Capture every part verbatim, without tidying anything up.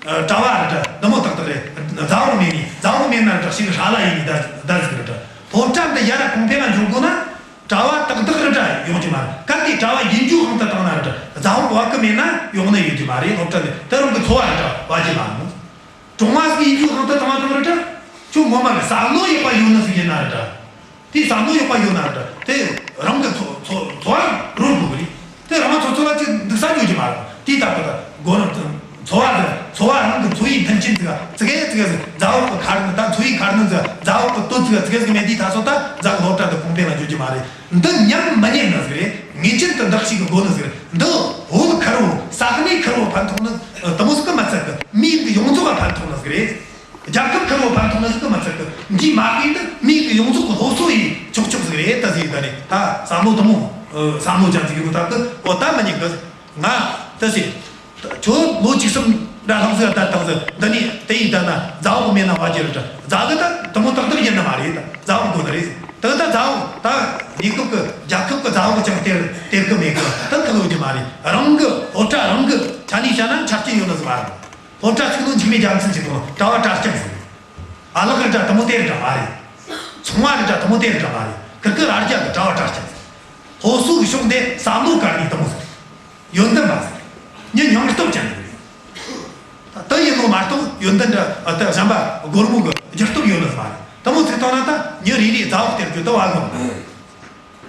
ཨ། གྲྭ་བ་རེད་དྲ། འདི་མོ་ཏག་ཏག་རེད། ཟླ་ཕོགས་མེད་ནི། ཟླ་ཕོགས་མེད་ན་རེད་དྲ། ཞེ་གི་ཧྲ་ལ་ཡིན་ནི་ད་ད་ཟིག་རེད་དྲ། སློབ་གྲྭ་འདི་ཡར་གོང་འཕེལ་ལ་འགྱོ་དགོས་ན། གྲྭ་བ་ཏག་ཏག་རེད་དྲ་ཡོང་རྒྱུ་མ་རེད། གལ་ཏེ་གྲྭ་བ་ཡིན་རྒྱུ་དབང་དུ་བཏང་ན་རེད་དྲ། ཟླ་ཕོགས་བ་གི་མེད་ན་ཡོང་ནི་ཡོད་རྒྱུ་མ་རེད། སློབ་གྲྭ་འདི་དེ་རང་གི་འཚོ་བ་རེད་དྲ་བ་རྒྱུ་མ་རེད། གྲོང་བ་ཟིག་ཡིན་རྒྱུ་དབང་དུ་བཏང་བ་དང་རེད་དྲ། ཁྱོད་ངོ་མ་གི་བསམ་བློ་ཡག་པ་ཡོད་ནི་ཟིག་ཡིན་ན་རེད་དྲ། དེ་བསམ་བློ་ཡག་པ་ཡོད་ན་ར། དེ་རང་གི་འཚོ་འཚོ་འཚོ་བ་རོལ་དགོས་གི་རེད། དེ་རང་ཚོ་འཚོ་བ་ཅིག་འདུག་ས་ཡོད་ཀྱི་མ་རེད། དེའི་སྟབས་ཀྱིས་ད་སྒོ་ར་འཚོ་བ་དེ་འཚོ་བ་རང་གི་འཚོ་བའི་མཐུན་རྐྱེན་ཟིག་ཙི་གེ་ཙི་གེ་ཟིག་ཟླ་ཕོགས་གི་ཁ་སྣོན། ད་འཚོ་བའི་ཁ་སྣོན་ཟིག་ཟླ་ཕོགས་གི་དོད་ཟིག་ཙི་གེ་ཟིག་མེད་དུས་ད་སོ་ད་ཟླ་གི་སློབ་གྲྭ་དེ་གོང་འཕེལ་ལ་འགྱོ་རྒྱུ་མ་རེད། འདི་ཉམས་མི་ཉན་ནི་ཟིག་རེད། ངེས་ཅན་དུ་འདི་ཞིག་གི་དགོས་ནི་ཟིག་རེད། འདི་བོད་ཁེར་བོ། ས་གནས་ཁེར་བོ་ཕན་ཐོགས་ནི་དེ་མོ་ཟིག་གི་མི་ཚད་གི། མིའི་རིགས་ཡོངས་རྫོགས་ལ་ཕན་ཐོགས་ནི་ཟིག་རེད། རྒྱལ་ཁབ་ཁེར་བོ་ཕན་ཐོགས་ནི་ཟིག་གི་མི་ཚད་གི། འདིའི་མ་དཔེ་འདི་མིའི་རིགས་ཡོངས་རྫོགས་གི་སློབ་གསོ་ཡི་ཆོག་ཆོག་ཟིག་རེད། ད་ཟིག་ད་ནི་ད་བསམ་བློ་དེ་མོ་ཨ་བསམ་བློ་ཅན་ཟིག་ཡིན་ནོ་ད་གི། འོ་ད་མི་ཉན་གི། ང་ད་ཟིག་ཁྱོད་ལོ་བཅུ་གསུམ་ར་ལྷག་ཟིག་ད་བཏང་ཟིག། འདི་ནི་དེ་ཡིན་ད་ན་ཟླ་ཕོགས་མེད་ན་བ་རྒྱུ་རེད་དྲ། ཟླ་གི་ད་དེ་མོ་ཏག་ཏག་ཡིན་ནི་མ་རེད། ད་ཟླ་ཕོགས་དགོས་ནི་རེད། ད་ད་ཟླ་ཕོགས་ད་གནས་སྐབས་གི་རྒྱལ་ཁབ་གི་ཟླ་ཕོགས་ཅང་སྟེར་སྟེར་གི་མེད་གི། ད་ཁག་ཡོད་རྒྱུ་མ་རེད། རང་གི་སློབ་གྲྭ་རང་གི་ཆ་ནས་བཤད་ན་ཆ་རྐྱེན་ཡོད་ནི་ཟིག་མ་རེད། སློབ་གྲྭ་ཚུགས་ནོ་འཇིགས་མེད་རྒྱལ་མཚན་ཟེར་གོ་ནོ། གྲྭ་བ་གྲྭ་རྐྱང་ཟིག། ཨ་ལགས་རེད་དྲ། དེ་མོ་དེ་རེད་དྲ་མ་རེད། ཚོང་བ་རེད་དྲ། དེ་མོ་དེ་རེད་དྲ་མ་རེད། ཁིར་ཁིར་ཨ་རྒྱ་གི་གྲྭ་བ་གྲྭ་རྐྱང་ཟིག། སློབ་གསོ་གི་ཕྱོགས་འདི་བསམ་བློ་དཀར་ནི་དེ་མོ་ཟིག། ཡོན་ཏན་པ་ཟིག། མྱི་མྱིང་སྟོབས་ཅན་ཟིག་རེད། ད་ད་ཡིན་ནོ་མ་གཏོགས་ཡོན་ཏན་དྲ་ཨ་ད་གཞན་པ་སྒོར་མོ་གི་རྒྱུ་སྟོབས་ཡོད་ནི་ཟིག་མ་རེད། དེ་མོ་ཚིག་བཏང་ན་ད་མྱི་རེ་རེ་ཟླ་ཕོགས་སྟེར་རྒྱུ་ད་བ་གི།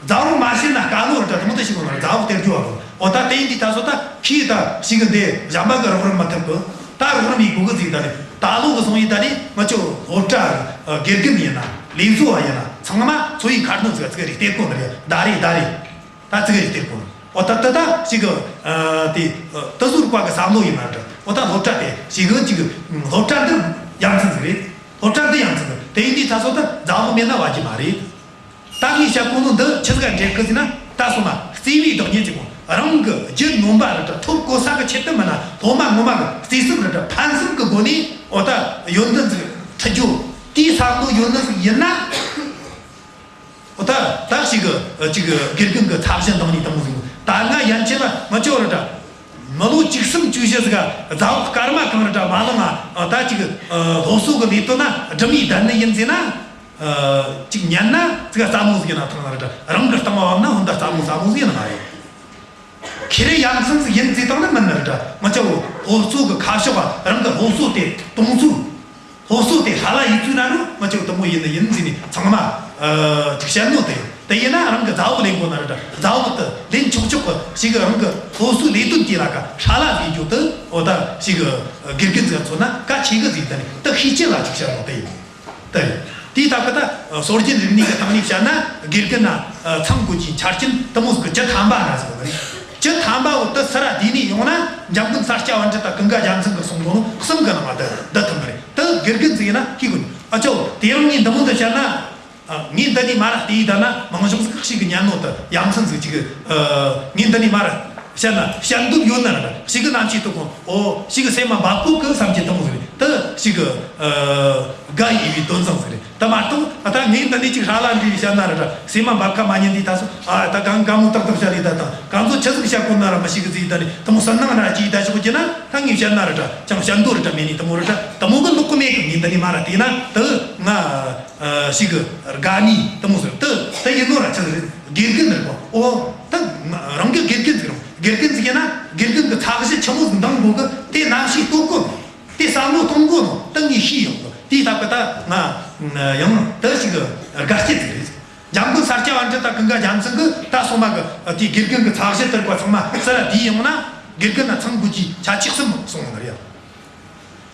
ཟླ་ཕོགས་མ་བྱིན་ན་དཀའ་ལོ་རེད་དྲ། དེ་མོ་དེ་ཞིག་ཡོང་ན་ཟླ་ཕོགས་སྟེར་རྒྱུ་བ་གི། འོ་ད་དེ་ཡིན་དུས་ད་སོ་ད་ཁྱི་ད་ཞིག་གི་འདི་གཞན་པ་གི་རོགས་རམ་མ་ཐུབ་གི། ད་རོགས་རམ་ཡེད་དགོས་གི་ཟིག། ད་ནི་ད་ལོ་གི་སོང་ཡིན། ད་ནི་ང་ཆོ་སློབ་གྲྭ་དགེ་རྒན་ཡིན་ན། ལས་བཟོ་བ་ཡིན་ན། ཚང་མ་འཚོ་བའི་ཁ་སྣོན་ཟིག་ཙི་གེ་རེ་སྟེར་གོ་ནི་རེད། ད་རེད་ད་རེད། ད་ཙི་གེ་རེ་སྟེར་གོ་ནི། འོ་ད་ད་ད་ཞིག་གི་ཨ་དེ་ཨ་ད་ཟུར་བཀའ་གི་བསམ་བློ་ཡིན་ན་འདྲ། འོ་ད་སློབ་གྲྭ་དེ་ཞིག་གི་ཅིག་སློབ་གྲྭ་འདི་ཡ་མཚན་ཟིག་རེད། སློབ་གྲྭ་འདི་ཡ་མཚན་ཟིག། དེ་ཡིན་དུས་ད་སོ་ད་ཟླ་ཕོགས་མེད་ན་བ་རྒྱུ་མ་རེད། ད་ངས་བཤད་གོ་ནོ་འདི་ཆི་ཟིག་ག་འགྲེལ་གི་ཟེར་ན། ད་སོ་མ་བརྩེ་བའི་བདག་ཉིད་ཅིག་གོ། རང་གི་རྒྱུ་ནོམ་པ་རེད་དྲ། ཐོབ་གོ་ས་གི་ཆེད་དུ་མིན་ན། སློབ་མ་ངོ་མ་གི་བརྩེ་སེམས་རེད་དྲ། ཕན་སེམས་གི་སྒོ་ནས་འོ་ད་ཡོན་ཏན་ཟིག་ཁྲིད་རྒྱུ། དེའི་བསམ་བློ་ཡོད་ནི་ཟིག་ཡིན་ན། འོ་ད་ད་ཞིག་གི་ཅིག་དགེ་རྒན་གི་ཚབ་ཞུ་འདང་ནི་དང་ཟིག། ད་ང་ཡན་ཆད་ལ་མི་ཆོག་རེད་དྲ། མི་ལོ་བཅུ་གསུམ་བཅུ་བཞི་ཟིག་ག་ཟླ་ཕོགས་སྐར་མ་གང་རེད་དྲ་མ་ལོངས་ང་། ད་ཅིག་སློབ་གསོ་གི་ལས་དོན་ན་སྒྲུབ་མི་བསྡད་ནི་ཡིན་ཟེར་ན། ཨ་ཅིག་ཉན་ན་ཙི་གེ་སླ་མོ་ཟིག་ཡིན་ན་ཐང་ན་རེད་དྲ། རང་གི་སྟེང་བ་བབས་ན་ཧོན་ད་སླ་མོ་སླ་མོ་ཟིག་ཡིན་ན་མ་རེད། ཁེ་རེ་ཡ་མཚན་ཟིག་ཡིན་ཟེར་བཏང་ན་མིན་ནི་རེད་དྲ། ང་ཆོ་སློབ་གསོ་གི་ཁ་ཕྱོགས་བ། རང་གི་སློབ་གསོ་དེ་གཏོང་ཚུལ། སློབ་གསོ་དེ་ཧྲ་ལ་ཡེད་ཚུལ་ན་རུ་ང་ཆོ་དེ་མོ་ཡིན་ནི་ཡིན་ཟེར་ནས་ཚང་མ་ཨ་ཅིག་བཤད་ནོ་དེ། དེ་ཡིན་ན་རང་གི་ཟླ་ཕོགས་ལེན་དགོས་ན་རེད་དྲ། ཟླ་ཕོགས་དེ་ལེན་ཆོག་ཆོག་གི་ཞིག་གི། རང་གི་སློབ་གསོའི་ལས་དོན་དེ་ལ་ཀ་ཧྲ་ལ་ཟིག་རྒྱུ་དེ། འོ་ད་ཞིག་གི་དགེ་རྒན་ཟིག་མཚོན་ན་གལ་ཆེ་གི་ཟིག། ད་ནི་ད་ཤེས་བྱ་ལ་ཅིག་བཤད་ནོ་དེ་ཡིན། དེ་རེད། དེའི་སྟབས་ཀྱིས་ད་སྲོལ་རྒྱུན་རིག་གནས་ཀྱི་སྟེང་ནས་བཤད་ན། དགེ་རྒན་ན་ཚང་དགོས་ཀྱི་ཆ་རྐྱེན་དེ་མོ་ཟིག་བཅུ་ཐམ་པ་ན་ཟིག་ནི་རེད། བཅུ་ཐམ་པ་བོ་དེ་སུ་ར་དེ་ནས་ཡོང་ན། འཇམ་མགོན་ས་སྐྱ་པཎྜི་ཏ་ཀུན་དགའ་རྒྱལ་མཚན་གྱིས་གསུང་གོ་ནོ་གསུམ་གི་ནང་ང་དེ་འདི་ཐུབ་ནི་རེད། དེ་དགེ་རྒན་ཟིག་ཡིན་ན་ཤེས་དགོས་ནི། ཨ་ཅོ་དེ་རིང་ངས་འདི་མོ་འདི་བཤད་ན། ཨ། ངས་འདི་ནས་མར་ར་བལྟས་ད་ན་མང་ཤོས་ཟིག་ཞིག་གི་ཉན་ནོ་དེ་ཡ་མཚན་ཟིག་ཅིག་གི། ཨ། ངས་འདི་ནས་མར་ར་བཤད་ན་བཤད་འདོད་ཡོད་ནི་རེད། ཞིག་གི་རྣམ་ཤེས་དེ་ཁོང་། ཨོ། ཞིག་གི་སེམས་མ་འབབ་གོ་གི་བསམ་གྱི་དེ་མོ་ཟིག་རེད། དེ་ཞིག་གི། ཨ། དགའ་འོས་པའི་དོན་བཟང་ཟིག་རེད། དེ་མ་གཏོགས་ཨ་ད་ངས་འདི་ནས་ཅིག་ཧྲ་ལ་འདྲ་བཤད་ན་རེད་དྲ། སེམས་མ་འབབ་ཁ་མ་ཉན་དུས་ད་སོ། ཨ། ད་གང་གང་མོ་ཏག་ཏག་བཤད་ལེ་ད་དང་། གང་ཚོ་ཆི་ཟིག་བཤད་གོ་ན་ར་མི་ཤེས་གི་ཟིག། ད་ནི་དེ་མོ་སུན་སྣང་ར་ཅིག་ད་ཞོག་གི་ན། ད་ངས་བཤད་ན་རེད་དྲ། ཅང་བཤད་འདོད་རེད་དྲ་མེད་ནི་དེ་མོ་རེད་དྲ། དེ་མོ་གི་ལོག་གི་མེད་གི། ངས་འདི་ནས་མར་ར་བལྟས་ན་དེ་ང་། ཨ། ཞིག་གི་དགའ་ནི་དེ་མོ་ཟིག། དེ་དེ་ཡིན་ནོ་ར་ཆི་ཟིག་རེད། དགེ་རྒན་རེད་གོ། ཨོ། ད་རང་གི་དགེ་རྒན་ཟིག་རེད། དགེ་རྒན་ཟིག་ཡིན་ན་དགེ་རྒན་གི་ཚབ་ཞུ་ཆི་མོ་ཟིག་འདང་དགོས་གི། དེ་རྣམ་ཤེས་རྟོགས་གོ་ནོ། དེ་བསམ་བློ་གཏོང་གོ་ནོ་ད་ངས་ཤེས་ཡོང་གི། དེའི་སྟབས་ཀྱིས་ད་ང་ཡང་དེ་ཞིག་གི་དགའ་སྐྱེད་ཟིག་རེད། འཇམ་མགོན་ས་སྐྱ་པཎྜི་ཏ་ཀུན་དགའ་རྒྱལ་མཚན་གིས་ད་སོ་མ་གི་དེ་དགེ་རྒན་གི་ཚབ་ཞུ་དེར་གོ་ཚང་མ་སུ་ར་བསྡུས་ཡོང་ན། དགེ་རྒན་ན་ཚང་དགོས་ཀྱི་ཆ་ཆིག་གསུམ་གསུངས་ཡོད་ནི་རེད།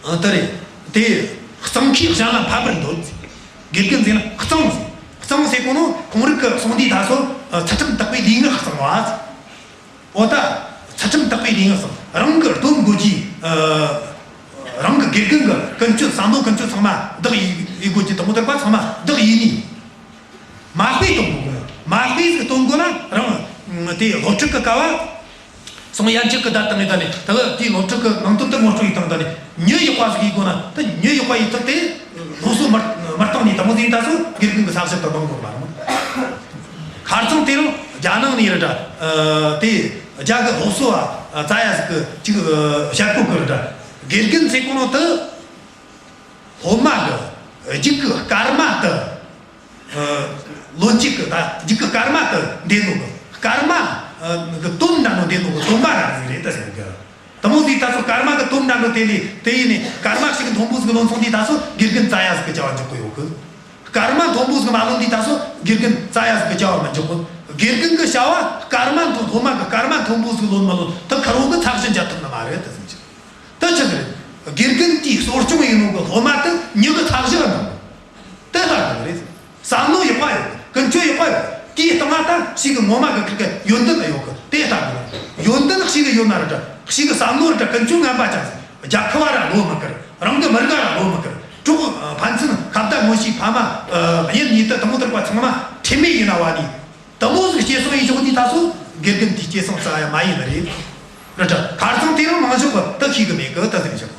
ཨ། དེ་རེད། དེ་གཙང་ཁེ་གཞན་ལ་ཕན་པར་འདོད། དགེ་རྒན་ཟེར་ན་གཙང་ཟེར། གཙང་ཟེར་གོ་ནོ་ཁོང་རིགས་ཀྱི་གསུང་དུས་ད་སོ། ཨ། ཚུལ་ཁྲིམས་དག་པའི་ལུས་ངག་གཙང་བ། འོ་ད་ཚུལ་ཁྲིམས་དག་པའི་ལུས་ངག་གཙང་། རང་གི་སྡོམ་དགོས་ཀྱི། ཨ། རང་གི་དགེ་རྒན་གི་ཀུན་སྤྱོད། བསམ་བློ་ཀུན་སྤྱོད་ཚང་མ་བདག་ཡིད་ཡིད་དགོས་ཀྱི། དེ་མོ་དེར་པ་ཚང་མ་བདག་ཡིད་ནི། མ་དཔེ་གཏོང་དགོས་གི། མ་དཔེ་ཟིག་གཏོང་དགོས་ན་རང་དེ་སློབ་ཕྲུག་གི་སྐབས་སོང་ཡན་ཆད་གི་བསྡད་བཏང་ངེ་ད་ནི། ད་དེའི་སློབ་ཕྲུག་གི་ནང་དོན་དེ་ངོ་སྤྲོད་ཡེད་བཏང་། ད་ནི་མྱི་ཡག་པ་ཟིག་ཡིན་དགོས་ན། ད་མྱི་ཡག་པ་ཡིན་ཐུབ་དེ་སློབ་གསོ་མར་མར་བཏང་ནས་དེ་མོ་ཟིག་ཡིན། ད་སོ་དགེ་རྒན་གི་ཚབ་ཞུ་དེ་གཏོང་དགོས་མ་རེད། ཁ་རྩང་དེ་རིང་རྒྱ་ནང་ནས་རེད་དྲ། ཨ། དེ་རྒྱ་གི་སློབ་གསོ་བ་རྩ་ཡ་ཟིག་གིས་ཅིག་བཤད་གོ་གི་རེད་དྲ། དགེ་རྒན་ཟེར་གོ་ནོ་དེ་སློབ་མ་གི་རྒྱུད་གི་སྐར་མ་དེ། ཨ། ལོ་གཅིག་གི་ད་རྒྱུད་གི་སྐར་མ་དེ་འདེད་ནོ་གི་སྐར་མ། ཨ། གི་དོན་འདྲ་ནོ་འདེད་ནོ་གི་སྟོན་པ་ར་ཟིག་རེད་ད་ཟེར་གི། དེ་མོ་ཟིག་ད་སོ་སྐར་མ་གི་དོན་འདྲ་ནོ་དེ་ལས་དེ་ཡིན་ནས་སྐར་མ་ཞིག་མཐོན་པོ་ཟིག་ལོན་སོང་དུས་ད་སོ་དགེ་རྒན་རྩ་ཡ་ཟིག་གི་བྱ་བ་འཇོག་གི་ཡོད་གི། སྐར་མ་མཐོན་པོ་ཟིག་མ་ལོན་དུས་ད་སོ་དགེ་རྒན་རྩ་ཡ་ཟིག་གི་བྱ་བ་མི་འཇོག་གི། དགེ་རྒན་གི་བྱ་བ་སྐར་མ་མཐོ་སློབ་མ་གི་སྐར་མ་མཐོན་པོ་ཟིག་ལོན་མ་ལོན་དེ་ཁེར་བོ་གི་ཚད་གཞི་འཇལ་ཐུབ་ནི་མ་རེད་ད་ཟེར་གི། དེ་ཆི་ཟིག་རེད། དགེ་རྒན་དེའི་གསོ་སྐྱོང་ཡིན་ནོ་གི་སློབ་མ་དེ་མྱི་གི་ཚད་གཞི་ལ་འདང་གི། དེ་ལྟ་གི་རེད། བསམ་བློ་ཡག་པ་ཡོད། ཀུན་སྤྱོད་ཡག་པ་ཡོད། དེའི་སྟེང་ང་ད་ཞིག་གི་ངོ་མ་གི་ཁུར་གི་ཡོན་ཏན་ཡོད་གི། དེ་ལྟ་གི་རེད། ཡོན་ཏན་ཞིག་གི་ཡོད་ན་ར་འདྲ། ཞིག་གི་བསམ་བློ་ར་འདྲ། ཀུན་སྤྱོད་ངན་པ་ཅང་ཟིག་རྒྱལ་ཁབ་བ་ར་བློ་མི་དཀར། རང་གི་མི་རིགས་ར་བློ་མི་དཀར། གྲོགས་ཕན་ཚུན་ཁ་བརྡ་ངོ་ཤེས། ཕ་མ་གཉེན་ཉེ་དུ་དེ་མོ་དག་པ་ཚང་མ་ཁྲེལ་མེད་ཡིན་ན་བ་ནི། དེ་མོ་ཟིག་སྐྱེ་སོང་ཡིན་ཆོག་དུས་ད་སོ་དགེ་རྒན་དེའི་སྐྱེ་སོང་རྩ་ཡ་མ་ཡིན་ནི་རེད། རེད་དྲ། ཁ་རྩང་དེ་རིང་མང་ཤོས་གི་དེ་ཤེས་གི་མེད་གི་ད་ཟེར་ནས་བཤད་གོ།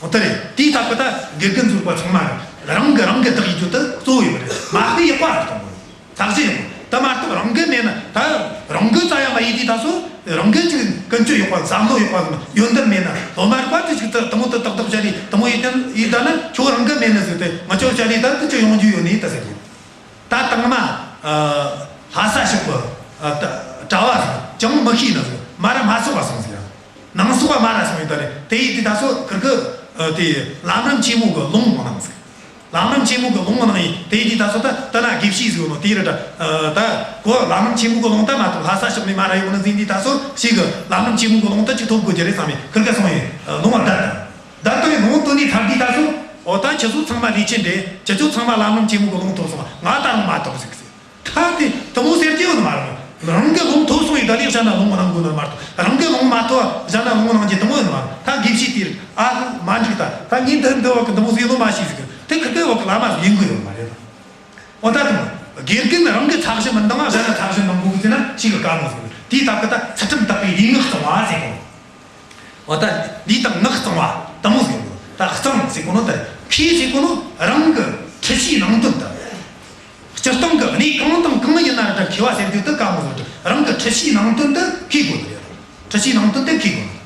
འོ་དེ་རེད། དེའི་ཐད་གི་ད་དགེ་རྒན་ཟུར་པ་ཚང་མ་རང་གི་རང་གི་བདག་ཡིད་རྒྱུ་དེ་གཙོ་བོ་ཡིན་པ་རེད། མ་དཔེ་ཡག་པ་རེད་གཏོང་དགོས། ཐག་གཅོད་ཡག་པོ་དེ་མ་གཏོགས་རང་གི་མེད་ན། ད་རང་གི་རྩ་ཡ་མ་ཡིན་དུས་ད་སོ་རང་གི་ཅིག་ཀུན་སྤྱོད་ཡག་པ། བསམ་བློ་ཡག་པ། ཡོན་ཏན་མེད་ན། སློབ་མ་རིག་པ་དེ་ཅིག་དེ་དེ་མོ་དེ་ཏག་ཏག་བྱ་ལས་དེ་མོ་ཡིན་དན་ཡིན་ད་ན། ཁྱོད་རང་གི་མེད་ནི་ཟིག་དེ་ང་ཚོ་བྱ་ལས་ད་དེ་ཅིག་ཡོང་རྒྱུ་ཡོད་ནི་ད་ཟེར་གི། ད་དང་མ། ཨ། ལྷ་ས་ཕྱོགས་པ། ཨ། ད་གྲྭ་བ་ཟིག་ཅང་མི་ཤེས་ནི་ཟིག་མ་ར་མ་སོག་པ་སོང་ཟིག་ནང་སོག་པ་མ་ར་སོང་ཡིན་ད་རེད། དེ་ཡིན་དུས་ད་སོ་ཁུར་གི། ཨ། དེ་ལམ་རིམ་ཆེན་མོ་གི་ལུང་མ་གནང་ཟིག་ལམ་རིམ་ཆེན་མོ་གི་ལུང་མ་གནང་ཡིན། དེ་ཡིན་དུས་ད་སོ་ད་ད་ན་དགེ་བཤེས་ཟིག་ཡོད་ནོ་དེ་རེད་དྲ། ཨ། ད་གོ་ལམ་རིམ་ཆེན་མོ་གི་ལུང་ད་མ་ཐོབ། ལྷ་ས་ཕྱོགས་ནས་མ་ར་ཡོང་ནི་ཟིག་ཡིན་དུས་ད་སོ་ཞིག་གི་ལམ་རིམ་ཆེན་མོ་གི་ལུང་ད་ཅིག་ཐོབ་དགོས་རྒྱུ་རེད་བསམ་ཡིན། ཁུར་གི་སོང་ཡིན། ཨ། ལུང་བ་བསྡད་ད། ད་ལྟ་བའི་ལུང་དོན་ནི་ཐར་དུས་ད་སོ། འོ་ད་ཁྱེད་ཚོ་ཚང་མ་ལས་ཆེན་རེད། ཁྱེད་ཚོ་ཚང་མ་ལམ་རིམ་ཆེན་མོ་གི་ལུང་ཐོབ་སོང་། ང་ད་རུང་མ་ཐོབ་ཟིག་ཟེར། ད་དེ་དེ་མོ་ཟེར་གྱི་ཡོད་ནི་མ་རེད། རང་གི་ལུང་ཐོབ་སོང་ཡིན་ད་ལས་གཞན་ན་ལུང་གནང་དགོས་ནི་མ་རེད། རང་གི་ལུང་མ་ཐོབ་གཞན་ན་ལུང་གནང་རྒྱུ་དེ་མོ་ཡོད་ནི་མ་རེད། ད་དགེ་བཤེས་དེར་ཨ་ཧུ་མ་འགྲིག་ད། ད་ངས་འདི་འདི་བ་གི་འདི་མོ་ཟིག་ལོ་མ་ཤེས་ཟིག་དེ་ཁི་གི་བ་གི་བླ་མ་ཟིག་ཡིན་དགོས་ཡོད་མ་རེད། འོ་ད་དེ་མོ་དགེ་རྒན་རང་གི་ཚད་གཞི་མི་འདང་ང་གཞན་ན་ཚད་གཞི་འདང་དགོས་ཟེར་ན་ཞིག་གི་དཀའ་མོ་ཟིག་དེའི་སྟབས་ཀྱིས་ད་ཚུལ་ཁྲིམས་དག་པའི་ལུས་ངག་གཙང་བ་ཟེར་གོ། འོ་ད་ལུས་དང་ངག་གཙང་བ་དེ་མོ་ཟེར་གོ། ད་གཙང་ཟེར་གོ་ནོ་ད་མཁས་ཟེར་གོ་ནོ་རང་གི་ཁྲིད་བྱའི་ནང་དོན་དེ། སྤྱིར་བཏང་གི་གནས་གང་དང་གང་ཡིན་ན་ར་མཁས་པ་ཟེར་རྒྱུ་དེ་དཀའ་མོ་ཟིག་རེད། རང་གི་ཁྲིད་བྱའི་ནང་དོན་དེ་མཁས་དགོས་ནི་རེད། ཁྲིད་བྱའི་ནང་དོན་དེ་མཁས་དགོས་ནི།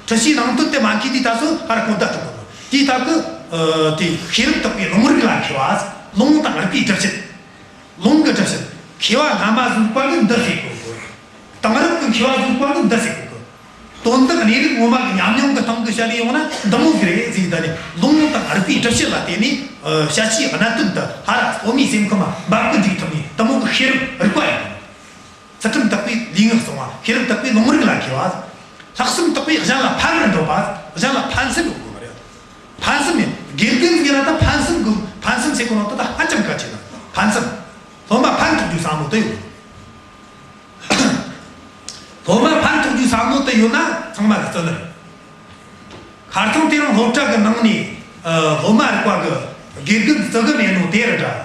ཁྲིད་བྱའི་ནང་དོན་དེ་མ་མཁས་དུས་ད་སོ་ཧར་གོ་བརྡ་སྤྲོད་དགོས་ནི། དེའི་སྟབས་ཀྱིས། ཨ། དེ་ཤེས་རབ་དག་པའི་ལུང་རིགས་ལ་མཁས་པ། ལུང་དང་རིགས་པའི་སྒྲུབ་བྱེད། ལུང་གི་སྒྲུབ་བྱེད། མཁས་པ་སྔ་མ་ཟིག་པ་གིས་འདི་ཟེར་གོ་གི། དེང་རབས་ཀྱི་མཁས་པ་ཟིག་པ་གིས་འདི་ཟེར་གོ་གི། དོན་དག་གནས་ལུགས་ངོ་མ་གི་ཉམས་མྱོང་གི་སྟེང་གི་བཤད་ལས་ཡོང་ན་འདི་མོ་ཟིག་རེད་ཟེར། ད་ནི་ལུང་དང་རིགས་པའི་སྒྲུབ་བྱེད་ལ་བརྟེན་ནས། ཨ། བཤད་བྱའི་གནད་དོན་དེ་ཧར་ར་སློབ་མའི་སེམས་ཁམས་འབབ་གི་འཇུག་ཐུབ་ནི་དེ་མོ་གི་ཤེས་རབ་རིག་པ་ཡིན། ཚུལ་ཁྲིམས་དག་པའི་ལུས་ངག་གཙང་བ། ཤེས་རབ་དག་པའི་ལུང་རིགས་ལ་མཁས་པ། ལྷག་བསམ་དག་པའི་གཞན་ལ་ཕན་རེ་འདོད་པ། གཞན་ལ་ཕན་སེམས་ཡོད་དགོས་པ་རེད། ཕན་སེམས་ཡིན། དགེ་རྒན་ཟིག་ཡིན་ན་ད་ཕན་སེམས་དགོས། ཕན་སེམས་ཟེར་གོ་ནོ་ད་ཧ་ཅང་གལ་ཆེ་ན། ཕན་སེམས། སློབ་མ་ཕན་ཐོགས་རྒྱུའི་བསམ་བློ་དེ་ཡོད། སློབ་མ་ཕན་ཐོགས་རྒྱུའི་བསམ་བློ་དེ་ཡོད་ན་ཚང་མ་གི་བརྩི་ནི་རེད། ཁ་རྩང་དེ་རིང་སློབ་གྲྭ་གི་ནང་ནས། ཨ། སློབ་མ་རིག་པ་གི་དགེ་རྒན་བརྩི་གི་མེད་ནོ་དེ་རེད་དྲ།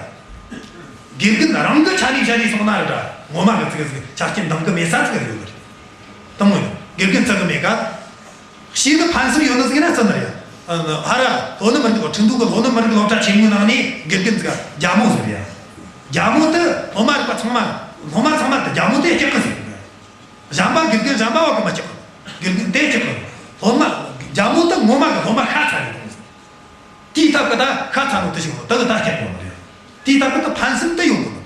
དགེ་རྒན་རང་གི་ཆ་ནས་བཤད་ནས་སོང་ན་རེད་དྲ། ངོ་མ་གི་ཙི་གེ་ཟིག་ཆ་རྐྱེན་འདང་གི་མེད་ས་ཙི་གེ་ཡོད་གི་རེད། དེ་མོ་ཡིན། དགེ་རྒན་བརྩི་གི་མེད་ཀ། ཞིག་གི་ཕན་སེམས་ཡོད་ནི་ཟིག་ཡིན་ན་བརྩི་ནི་རེད། ཨ། ཧར་ར་ལྷོ་ནུབ་མི་རིགས། ཁྲིན་ཏུའུ་གི་ལྷོ་ནུབ་མི་རིགས་སློབ་གྲྭ་ཆེན་མོའི་ནང་ནས་དགེ་རྒན་ཟིག་རྒྱ་མོ་ཟིག་རེད་ཡ། རྒྱ་མོ་དེ་སློབ་མ་རིག་པ་ཚང་མ། སློབ་མ་ཚང་མ་དེ་རྒྱ་མོ་དེ་སྐྲག་གི་ཟེར་གི། གཞན་པ་དགེ་རྒན་གཞན་པ་བ་གི་མི་སྐྲག་གི། དགེ་རྒན་དེ་སྐྲག་གི། སློབ་མ། རྒྱ་མོ་དེ་ངོ་མ་གི་སློབ་མ་ཤ་ཚ་རེད་གོ། དེའི་སྟབས་ཀྱིས་ད་ཤ་ཚ་ནོ་དེ་ཞིག་ནོ་དེ་གི་ད་སྐྲག་གོ་ནི་རེད། དེའི་སྟབས་ཀྱིས་ད་ཕན་སེམས་དེ་ཡོང་གོ་ནི།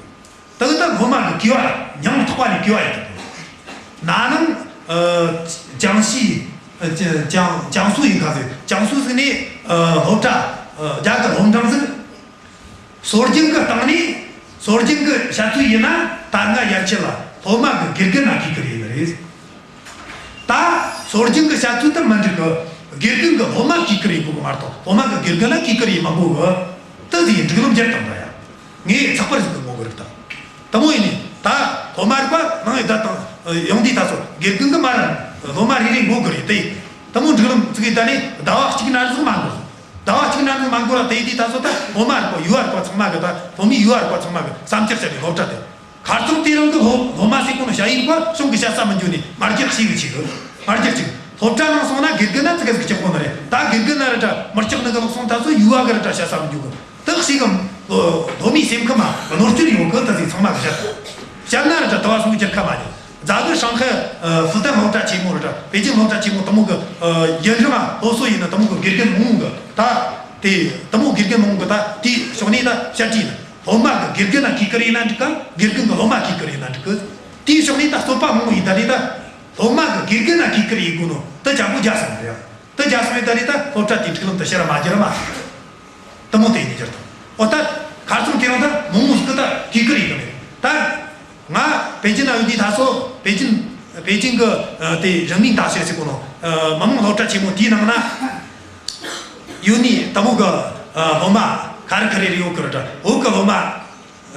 དེ་གི་ད་སློབ་མ་གི་གུས་པ་སྙིང་ཐག་པ་ནས་གུས་པ་ཡིན་དགོས། ན་ནིང་། ཨ། ཅང་ཞི། ཨ། ཅང་། ཅང་སུའུ་ཡིན་ཁ་ཟིག་ཅང་སུའུ་ཟིག་ནས། ཨ། སློབ་གྲྭ། ཨ། རྒྱ་གི་སློབ་འབྲིང་ཟིག་སྲོལ་རྒྱུན་གྱི་སྟེང་ནས། སྲོལ་རྒྱུན་གྱི་བཤད་ཚུལ་ཡིན་ན་ད་སྔ་ཡར་ཆད་ལ་སློབ་མ་གི་དགེ་རྒན་ན་གུས་བཀུར་ཡེད་ནི་རེད། ད་སྲོལ་རྒྱུན་གྱི་བཤད་ཚུལ་དེ་མི་འགྲིག་གི། དགེ་རྒན་གྱིས་སློབ་མ་གུས་བཀུར་ཡེད་དགོས་གི་མ་གཏོགས་སློབ་མ་གིས་དགེ་རྒན་ལ་གུས་བཀུར་ཡེད་མི་དགོས་གི། དེ་ཟིག་སྒྲིག་ལམ་བརྒྱབ་བཏང་ད་ཡ། ངས་ཚགས་པར་ཟིག་གི་ངོ་གི་རིག་ད། དེ་མོ་ཡིན་ནི་ད་སློབ་མ་རིག་པ་ནང་ཡི་ད་དང་ཡོང་དུས་ད་སོ་དགེ་རྒན་གྱིས་མ་ར་སློབ་མ་རེ་རེ་ངོ་གི་རེད་དེ། དེ་མོ་སྒྲིག་ལམ་ཟིག་གི་ད་ནི་ཟླ་བ་གཅིག་ན་ཟིག་མ་འགོར། ཟླ་བ་གཅིག་ན་ནི་མ་འགོར་བ་དེ་དུས་ད་སོ་ད་སློབ་མ་རིག་པ་ཡུ་བ་རིག་པ་ཚང་མ་གི་ད་སློབ་མའི་ཡུ་བ་རིག་པ་ཚང་མ་གི་བསམ་འཆར་བཤད་ནས་སློབ་གྲྭ་དེ། ཁ་རྩང་དེ་རིང་གི་སློབ་སློབ་མ་ཟེར་གོ་ནོ་ཞ་ཡི་རིག་པ་གཞུང་གི་བཤད་ས་མི་འཇོན་ནི་མ་རྒྱག་ཞིག་གི་ཆེ་གི། མ་རྒྱག་ཅིག་སློབ་གྲྭ་ནང་སོང་ན་དགེ་རྒན་ན་ཙི་གེ་ཟིག་སྐྲག་གོ་ནི་རེད། ད་དགེ་རྒན་ན་ར་འདྲ་མི་སྐྲག་ནི་གི་ལོག་སོང་ད་སོ་ཡུ་བ་གི་ར་འདྲ་བཤད་ས་མི་འཇོན་གི། དེ་ཞིག་གི་སློབ་མའི་སེམས་ཁམས་མ་གནོད་སྐྱོན་ཡོང་གི། ད་ཟིག་ཚང་མ་གི་བཤད་བཤད་ན་ར་འདྲ་ད་བ་སོང་གི་རྒྱལ་ཁ་མ་ཉན། རྫ་གི་ཧྲང་ཧའེ་ཨ་ཧྥུ་ཏན་སློབ་གྲྭ་ཆེན་མོ་རེད་དྲ། པེ་ཅིན་སློབ་གྲྭ་ཆེན་མོ་དེ་མོ་གི་ཨ་ཡུན་རིང་ང་སློབ་གསོ་ཡིན་ན་དེ་མོ་གི་དགེ་རྒན་མང་གི་ད། དེ་དེ་མོ་དགེ་རྒན་མང་གི་ད་དེའི་ཕྱོགས་ནས་ད་བཤད་རྒྱུ་ཡིན་ན། སློབ་མ་གི་དགེ་རྒན་ན་གུས་བཀུར་ཡེད་ན་འགྲིག་ག། དགེ་རྒན་གི་སློབ་མ་གུས་བཀུར་ཡེད་ན་འགྲིག་གི། དེའི་ཕྱོགས་ནས་ད་རྩོད་པ་མང་བོ་ཡིན་ད་ནི་ད། སློབ་མ་གི་དགེ་རྒན་ན་གུས་བཀུར་ཡེད་དགོས་ནོ་དེ་ཅང་པོ་རྒྱ་སོང་རེད་ཡ། དེ་རྒྱ་སོང་ཡེད་ད་ནི་ད་སློབ་གྲྭ་དེའི་སྒྲིག་ལམ་དེ་ཕྱིར་མ་བསྒྱུར་མ། དེ་མོ་དེ་ཡིན་གྱུར་ཐལ། འོ་ད་ཁ་སང་དེ་རིང་ད་མང་མོ་ཟིག་གི་ད་གུས་བཀུར་ཡེད་གི་མེད་ད། ང་པེ་ཅིན་ན་ཡོད་དུས་ད་སོ་པེ་ཅིན་པེ་ཅིན་གི་ཨ་དེ་人民大学ཟེར་གོ་ནོ་ཨ་མི་དམངས་སློབ་གྲྭ་ཆེན་མོ་དེའི་ནང་ན་ཡོད་ནི་དེ་མོ་གི་ཨ་སློབ་མ་ཁ་རི་ཁ་རི་རེ་ཡོད་གི་རེད་དྲ། བོད་གི་སློབ་མ་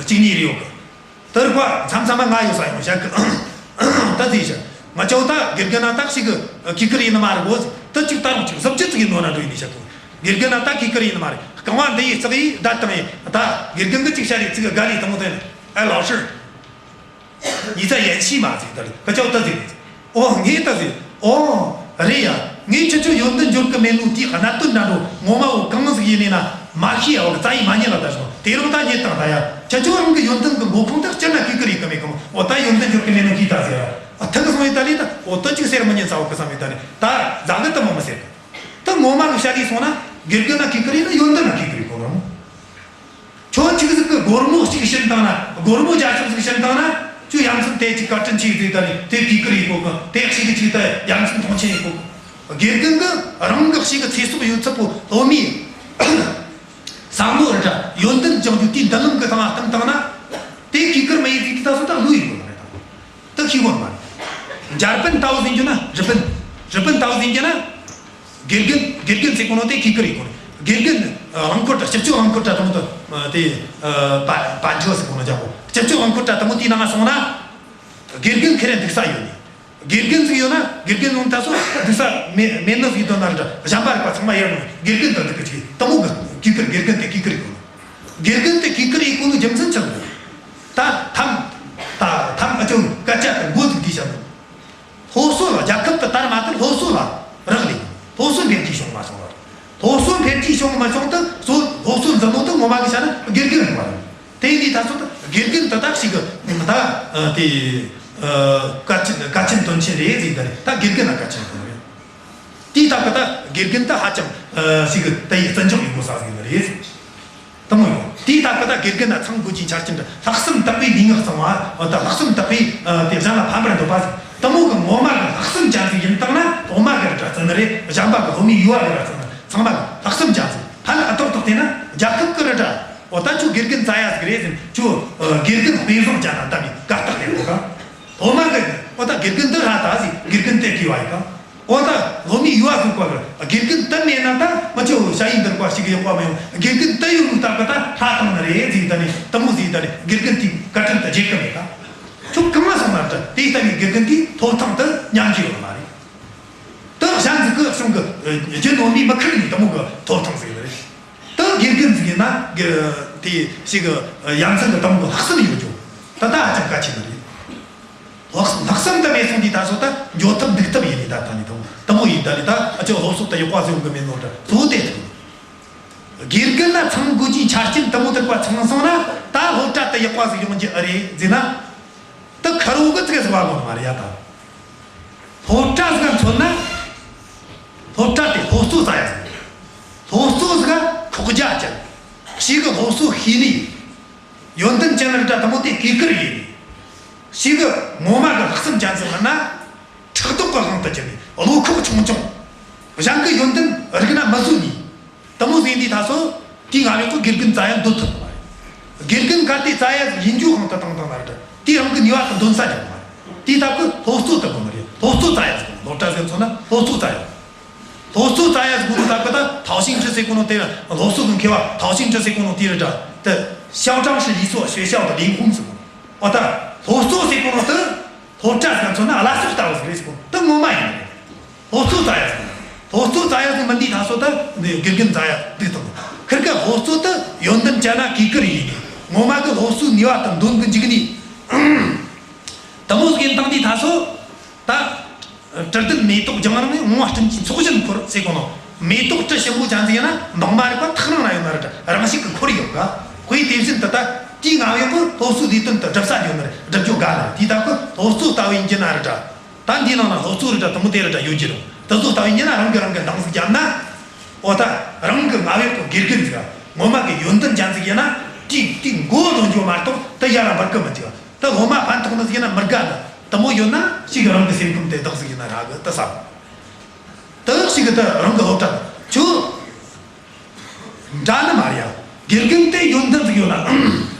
གཅིག་གཉིས་རེ་ཡོད་གི། དེ་རིགས་པ་མཚམས་མཚམས་མ་ང་ཡོད་ས་ཡོང་བཤད་གི། ད་ཟེར་ཞིག་ང་ཅོ་ད་དགེ་རྒན་ན་ད་ཞིག་གི་གུས་བཀུར་ཡེད་ནི་མ་རེད་གོ། ད་ཅིག་ད་རུང་ཅིག་བཟོ་བཅོས་ཅིག་ཡིན་ནོ་ན་འགྲོ་ཡིན་ནི་བཤད་གོ། དགེ་རྒན་ན་ད་གུས་བཀུར་ཡེད་ནི་མ་རེད། རྐང་བ་འདི་ཡི་ལྕགས་ཡི་བརྡ་བཏང་ཡི་ད་དགེ་རྒན་གི་ཅིག་བཤད་རེ་ཅིག་གི་དགའ་ལས་དེ་མོ་དེ་ནི། 哎，老师，你在演戏吗？ཟེར་ད་རེད། ཁ་ཅོ་ད་ཟེར། ཨོ་ངས་ད་ཟེར། ཨོ་རེད་ཡ། ངས་ཁྱེད་ཆོ་ཡོན་ཏན་འབྱོར་གི་མེད་ནོ་དེའི་གནད་དོན་འདྲ་འགྲོ་ངོ་མ་བོ་གང་ཟིག་ཡིན་ནི་ན་མ་ཤེས་ཡ། བོ་གི་རྩ་ཡི་མ་ཉན་ལ་ད་ཞོག་དེ་རིང་ད་རྙེད་དང་ད་ཡ། ཁྱེད་ཆོ་རང་གི་ཡོན་ཏན་གི་མགོ་ཁུངས་དེ་སྤྱིར་ན་གུས་བཀུར་ཡེད་གི་མེད་གི་མོ། ཨོ་ད་ཡོན་ཏན་འབྱོར་གི་མེད་ནོ་ཤེས་ད་ཟེར་ཡ། ཨ་ཐུག་གི་སོང་ཡི་ད་ལི་ད། ཨོ་ད་ཅིག་ཟེར་མི་ཉན་ས་བོ་གི་བསམ་ཡི་ད་ལི་ད་ཟ་གི་ད་མོ་མི་ཟེར་གི། ད་ངོ་མ་གི་བཤད་དུས་སོང་ན་དགེ་རྒན་ན་གུས་བཀུར་ཡེད་ན་ཡོན་ཏན་ན་གུས་བཀུར་ཡེད་དགོས་རུང་། ཁྱོད་ཅིག་ཟིག་གི་སྒོར་མོ་གཅིག་བྱིན་བཏང་ན། སྒོར་མོ་བརྒྱ་ཤོག་ཟིག་བྱིན་བཏང་ན། ཁྱོད་ཡ་མཚན་དེ་ཅིག་བཀའ་དྲིན་ཆེ་ཟིག་ད་ནི་དེ་གུས་བཀུར་ཡེད་གོ་གི། དེ་གཅིག་གི་གཅིག་ད་ཡ་མཚན་མཐོང་ཆེན་ཡེད་གོ་གི། དགེ་རྒན་གི་རང་གི་གཅིག་གི་ཚེ་སྲོག་ཡོད་ཚད་པོ་སློབ་མའི་བསམ་བློ་ར་ཡོན་ཏན་སྦྱང་རྒྱུ་དེའི་མདུན་ལམ་གི་སྟེང་ང་བསྟིམ་བཏང་ན། དེ་གུས་བཀུར་མ་ཡེད་ཟིག་དེ་ད་སོ་ད་བློ་ཡེད་གོ་གི་མེད་དང་། དེ་ཤེས་གོ་མ་རེད། འཇར་པན་ལྟ་བུ་ཟེར་རྒྱུ་ན་རི་པིན། རི་པིན་ལྟ་བུ་ཟེར་རྒྱུ་ན། དགེ་རྒན་དགེ་རྒན་ཟེར་གོ་ནོ་དེ་གུས་བཀུར་ཡེད་གོ་ནོ། དགེ་རྒན་ཨ་རླངས་འཁོར་དྲ་སྤྱི་སྤྱོད་རླངས་འཁོར་དྲ་དེ་མོ་དེ་ཨ་དེ་ཨ་བ་བ་འཇོ་ཟེར་གོ་ནོ་རྒྱ་གོ། སྤྱི་སྤྱོད་རླངས་འཁོར་དྲ་དེ་མོ་དེའི་ནང་ང་སོང་ན། དགེ་རྒན་ཁེར་རེ་འདུག་ས་ཡོད་ནི། དགེ་རྒན་ཟིག་ཡོད་ན་དགེ་རྒན་ལུང་ད་སོ་འདུག་ས་མེད་མེད་ནི་ཟིག་དོན་ན་ར་འདྲ། གཞན་པ་རིགས་པ་ཚང་མ་ཡར་ནང་དགེ་རྒན་དང་འདུག་གི་ཅིག་དེ་མོ་གི་གུས་བཀུར། དགེ་རྒན་དེ་གུས་བཀུར་ཡེད་གོ་ནོ། དགེ་རྒན་དེ་གུས་བཀུར་ཡེད་གོ་ནོ་རྒྱུ་མཚན་ཆི་རེད། ད་ཐམ་ད་ཐམ་ཨ་ཅོ་སྐད་ཆ་དེ་མགོ་ཚུགས་དེ་བཤད་ནོ། སློབ་གསོ་ལ། རྒྱལ་ཁབ་ཏུ་དར་མ་དར་སློབ་གསོ་ལ་རག་ལས། སློབ་གསོ་འཕེལ་རྒྱས་བྱུང་མ་བྱུང་བ། སློབ་གསོ་འཕེལ་རྒྱས་བྱུང་མ་བྱུང་དུ་སློབ་སློབ་གསོ་འཛིན་ནོ་དུ་ངོ་མ་གི་བྱ་ན་དགེ་རྒན་རེད་པ། དེ་ཡིན་དུས་ད་ཚོད་དུ་དགེ་རྒན་དུ་དག་ཞིག་གི་ད་ཨ་དེ་ཨ་གལ་ཆེན་གལ་ཆེན་དོན་ཆེན་རེད་ཟེར་གི་ད་རེད། ད་དགེ་རྒན་ལ་གལ་ཆེན་དོན་རེད། དེའི་སྟབས་ཀྱིས་ད་དགེ་རྒན་ད་ཧ་ཅང་ཨ་ཞིག་གི་ད་ཡི་བརྩི་འཇོག་ཡོད་དགོས་ས་ཟིག་རེད། དེ་མོ་ཡོད། དེའི་སྟབས་ཀྱིས་ད་དགེ་རྒན་ན་ཚང་དགོས་ཀྱི་ཆ་རྐྱེན་དེ། ལྷག་བསམ་དག་པའི་ལུས་ངག་གཙང་བ། འོ་ད་ལྷག་བསམ་དག་པའི་ཨ་དེ་གཞན་ལ་ཕན་པར་འདོད་པ་ཟིག་དེ་མོ་གི་ངོ་མ་གི་ལྷག་བསམ་ཅན་ཟིག་ཡིན་བཏང་ན་སློབ་མ་གི་ར་བརྩི་ནི་རེད། གཞན་པ་གི་སློབ་མའི་ཡུལ་བ་གི་ར་བརྩི་ནི། ཚང་མ་གི་ལྷག་བསམ་ཅན་ཟིག་ཕན་ཨ་ཏོག་ཏོག་བལྟས་ན་རྒྱལ་ཁབ་གི་ར་འདྲ། འོ་ད་ཁྱོད་དགེ་རྒན་བཙལ་ཡ་ཟིག་རེད་ཟེར། ཁྱོད་ཨ་དགེ་རྒན་དཔེ་བཟང་ཅན་ན་འདེམས་ནས་གར་སྟེགས་ལས་འགོ་ག་སློབ་མ་གི། འོ་ད་དགེ་རྒན་འདི་ར་ད་ཟིག་དགེ་རྒན་དེ་གི་བ་ཡི་ག་འོ་ད་སློབ་མའི་ཡུལ་བ་ཟིག་པ་གི་དགེ་རྒན་དེ་མེད་ན་ད་མི་ཆོ་ཞ་ཡི་འདིར་པ་ཞིག་ཡག་པ་མི་ཡོང་། དགེ་རྒན་དེ་ཡོད་ནོ་སྟབས་ཀྱིས་ད་ཧྲ་བཏང་ནི་རེད་ཟེར། ད་ནི་དེ་མོ་ཟིག་ད་ནི་དགེ་རྒན་དེའི་བཀའ་དྲིན་དེ་བརྗེད་གི་མེད་ད། ཁྱོད་གང་ང་སོང་ན་ད་དེ་ལྟ་བུའི་དགེ་རྒན་དེའི་ཐོབ་ཐང་དེ་ཉམས་ཀྱི་ཡོད་མ་རེད། དེ་གཞན་ཟིག་གི་གཞུང་གི་རྒྱུ་ནོར་མི་མི་ཁུར་ནི་དེ་མོ་གི་ཐོབ་ཐང་ཟིག་རེད། ད་དགེ་རྒན་ཟིག་ཡིན་ན་གི་དེ་ཞིག་གི་ཡ་མཚན་གི་དེ་མོ་གི་ལྷག་བསམ་ཡོད་རྒྱུ་ད་ད་ཧ་ཅང་གལ་ཆེ་ནི་རེད། ལྷག་ལྷག་བསམ་དེ་མེད་སོང་དུས་ད་སོ་ད་འགྱོ་ཐབས་འདུག་ཐབས་ཡིན་ནི་ད། ད་ནི་དེ་མོ་དེ་མོ་ཡིན། ད་ནི་ད་ཨ་ཅོ་སློབ་གསོ་དེ་ཡག་པ་ཟིག་ཡོང་གི་མེད་ནོ་ད་གཙོ་བོ་དེ་ཐུག་དགེ་རྒན་ན་ཚང་དགོས་ཀྱི་ཆ་རྐྱེན་དེ་མོ་དེ་པ་ཚང་སོང་ན་ད་སློབ་གྲྭ་དེ་ཡག་པ་ཟིག་ཡོང་རྒྱུ་ཨེ་རེད་ཟེར་ན། ད་ཁ་རོ་གི་ཙིག་ཟིག་བ་གོ་མ་རེད་ཡ། ད་སློབ་གྲྭ་ཟིག་མཚོན་ན། སློབ་གྲྭ་དེ་སློབ་གཙོ་བཙལ་ཡ་ཟིག་སློབ་གཙོ་ཟིག་ཁོག་རྒྱ་ཅན། ཞིག་གི་སློབ་གསོ་ཤེས་ནི། ཡོན་ཏན་ཅན་ར་འདྲ་དེ་མོ་དེ་གུས་བཀུར་ཡེད་ནི། ཞིག་གི་ངོ་མ་གི་ལྷག་བསམ་ཅན་ཟིག་མིན་ན། ཕྲག་དོག་གི་དབང་དུ་གྱུར་ནི། བློ་ཁོག་ཆུང་ཆུང་། གཞན་གི་ཡོན་ཏན་རིག་ན་མི་བཟོད་ནི། དེ་མོ་ཟིག་ཡིན་དུས་ད་སོ། དེའི་ང་ལས་ཁོ་དགེ་རྒན་བཙལ་ཡ་འདོད་ཐུབ་མ་རེད། དགེ་རྒན་གལ་ཏེ་བཙལ་ཡ་ཟིག་ཡིན་རྒྱུའི་དབང་དུ་བཏང་བཏང་ན་ར་འདྲ། དེའི་རང་གི་ནུས་པ་དེ་འདོན་ས་རྒྱབ་མ་རེད། དེའི་སྟབས་ཀྱིས་སློབ་གཙོ་དེ་དགོས་ནི་རེད། སློབ་གཙོ་བཙལ་ཡ་ཟིག་སློབ་གྲྭ་ཟིག་མཚོན་ན་སློབ་གཙོ་བཙལ་ཡ། སློབ་གཙོ་བཙལ་ཡ་ཟིག་དགོས་ནོ་སྟབས་ཀྱིས་ད་陶行知ཟེར་གོ་ནོ་དེ། སློབ་གསོ་གི་མཁས་པ་陶行知ཟེར་གོ་ནོ་དེ་ར་འདྲ། དེ་校长是一所学校的灵魂ཟེར་གོ་ནོ། འོ་ད་སློབ་གཙོ་ཟེར་གོ་ནོ་དེ་སློབ་གྲྭ་ཟིག་མཚོན་ན་བླ་སྲོག་ལྟ་བུ་ཟིག་རེད་ཟེར་གོ་ནོ་དེ་ངོ་མ་ཡིན་ནི་རེད། སློབ་གཙོ་བཙལ་ཡ་ཟིག་སློབ་གཙོ་བཙལ་ཡ་ཟིག་མིན་དུས་ད་སོ་ད་དགེ་རྒན་བཙལ་ཡ་འདུག་ཐུབ། ཁིར་ཀ་སློབ་གཙོ་དེ་ཡོན་ཏན་ཅན་ན་གུས་བཀུར་ཡེད་ནི། ངོ་མ་གི་སློབ་གསོའི་ནུས་པ་དེ་འདོན་གི་འཇུག་ནི། དེ་མོ་ཟིག་ཡིན་བཏང་དུས་ད་སོ། ད། དྲི་ལྡན་མེ་ཏོག་རྒྱང་རིང་ནས། བུང་བ་སྤྲིན་གྱི་ཚོགས་བཞིན་འཁོར་ཟེར་གོ་ནོ། མེ་ཏོག་དྲི་ཞིམ་པོ་ཅན་ཟིག་ཡིན་ན་མདོག་མ་རིག་པ་ཐག་རིང་ན་ཡོད་ན་ར་འདྲ་རང་བཞིན་གི་འཁོར་ཡོད་ག་དཔེ་དེ་བཞིན་དུ་ད་ དེའི་ང་བས་ཁོ་སློབ་གསོའི་ལས་དོན་དུ་སྒྲུབ་ས་འཇོག་ནི་རེད། སྒྲུབ་རྒྱུ་དགའ་ནི་རེད། དེའི་སྟབས་ཀྱིས་སློབ་གསོ་ལྟ་བུ་ཡིན་གྱི་ན་རེད་དྲ། ད་འདིའི་ནང་ན་སློབ་གསོ་རེད་དྲ་དེ་མོ་དེ་རེད་དྲ་ཡོད་ཀྱི་རེད། དེ་ཚོ་ལྟ་བུ་ཡིན་གྱི་ན་རང་གིས་རང་གི་འདང་ཟིག་བརྒྱབ་ན། འོ་ད་རང་གི་ང་བས་ཁོ་དགེ་རྒན་ཟིག་ངོ་མ་གི་ཡོན་ཏན་ཅན་ཟིག་ཡིན་ན། དེའི་དེའི་མགོ་ལོན་རྒྱུ་མ་གཏོགས་དེ་ཡར་ར་འབུད་གི་མི་འཇུག་དེ་སློབ་མ་ཕན་ཐོགས་ནི་ཟིག་ཡིན་ན་མི་དགའ་ནི། དེ་མོ་ཡོད་ན་ཞིག་གི་རང་གི་སེམས་ཁམས་དེ་བདག་ཟིག་ཡིན་ན་རག་གི་དེ་བསམ། དེ་ཞིག་གི་དེ་རང་གི་སློབ་གྲྭ་ཆུ། འདྲ་ནི་མ་རེད་ཡ། དགེ་རྒན་དེ་ཡོན་ཏན་ཟིག་ཡོད་ན།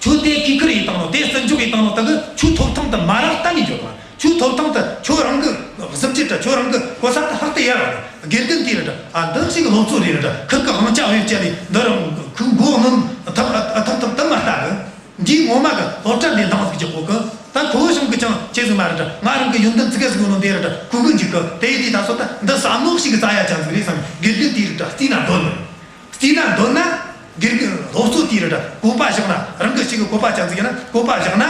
ཁྱོད་དེ་གུས་བཀུར་ཡེད་བཏང་ནོ། དེ་བརྩི་འཇོག་ཡེད་བཏང་ནོ་དག་གིས་ཁྱོད་ཐོབ་ཐང་དེ་མར་ར་གཏན་ནས་འཇོག་མ། ཁྱོད་ཐོབ་ཐང་དེ་ཁྱོད་རང་གི་གཟི་བརྗིད་དྲ་ཁྱོད་རང་གི་གོ་ས་དེ་ལྷག་ཏུ་ཡར་ར། དགེ་རྒན་དེ་རེད་དྲ། ཨ་འདི་ཞིག་སློབ་གཙོ་རེད་རེད་དྲ། ཁུར་གི་དབང་ཆ་བེད་སྤྱད་ནས་འདི་རང་ཁུར་མགོ་གནོན་ཐབས་ཐབས་ཐབས་དེ་མ་ལྟ་གི། འདིའི་ངོ་མ་གི་སློབ་གྲྭ་འདི་འདང་ཟིག་རྒྱག་གོ་གི། ད་ཁོ་བོ་གཞུང་གི་ཅང་ཆེ་ཟིག་མ་རེད་དྲ། ང་རང་གི་ཡོན་ཏན་ཙི་གེ་ཟིག་ཡོད་ནོ་འདི་རེད་དྲ། གུས་གུས་འཇུག་གི། དེ་ཡི་དུས་ད་སོ་ད་འདི་བསམ་བློ་ཞིག་གི་རྩ་ཡ་ཅན་ཟིག་རེད་བསམ། དགེ་རྒན་དེ་རེད་དྲ་བརྩིས་ན་འདོད་ནི། བརྩིས་ན་འདོད་ན། དགེ་རྒན་སློབ་གཙོ་དེ་རེད་དྲ་བཀོད་པ་བཞག་ན། རང་གི་ཞིག་གི་བཀོད་པ་ཅན་ཟིག་ཡིན་ན། བཀོད་པ་བཞག་ན།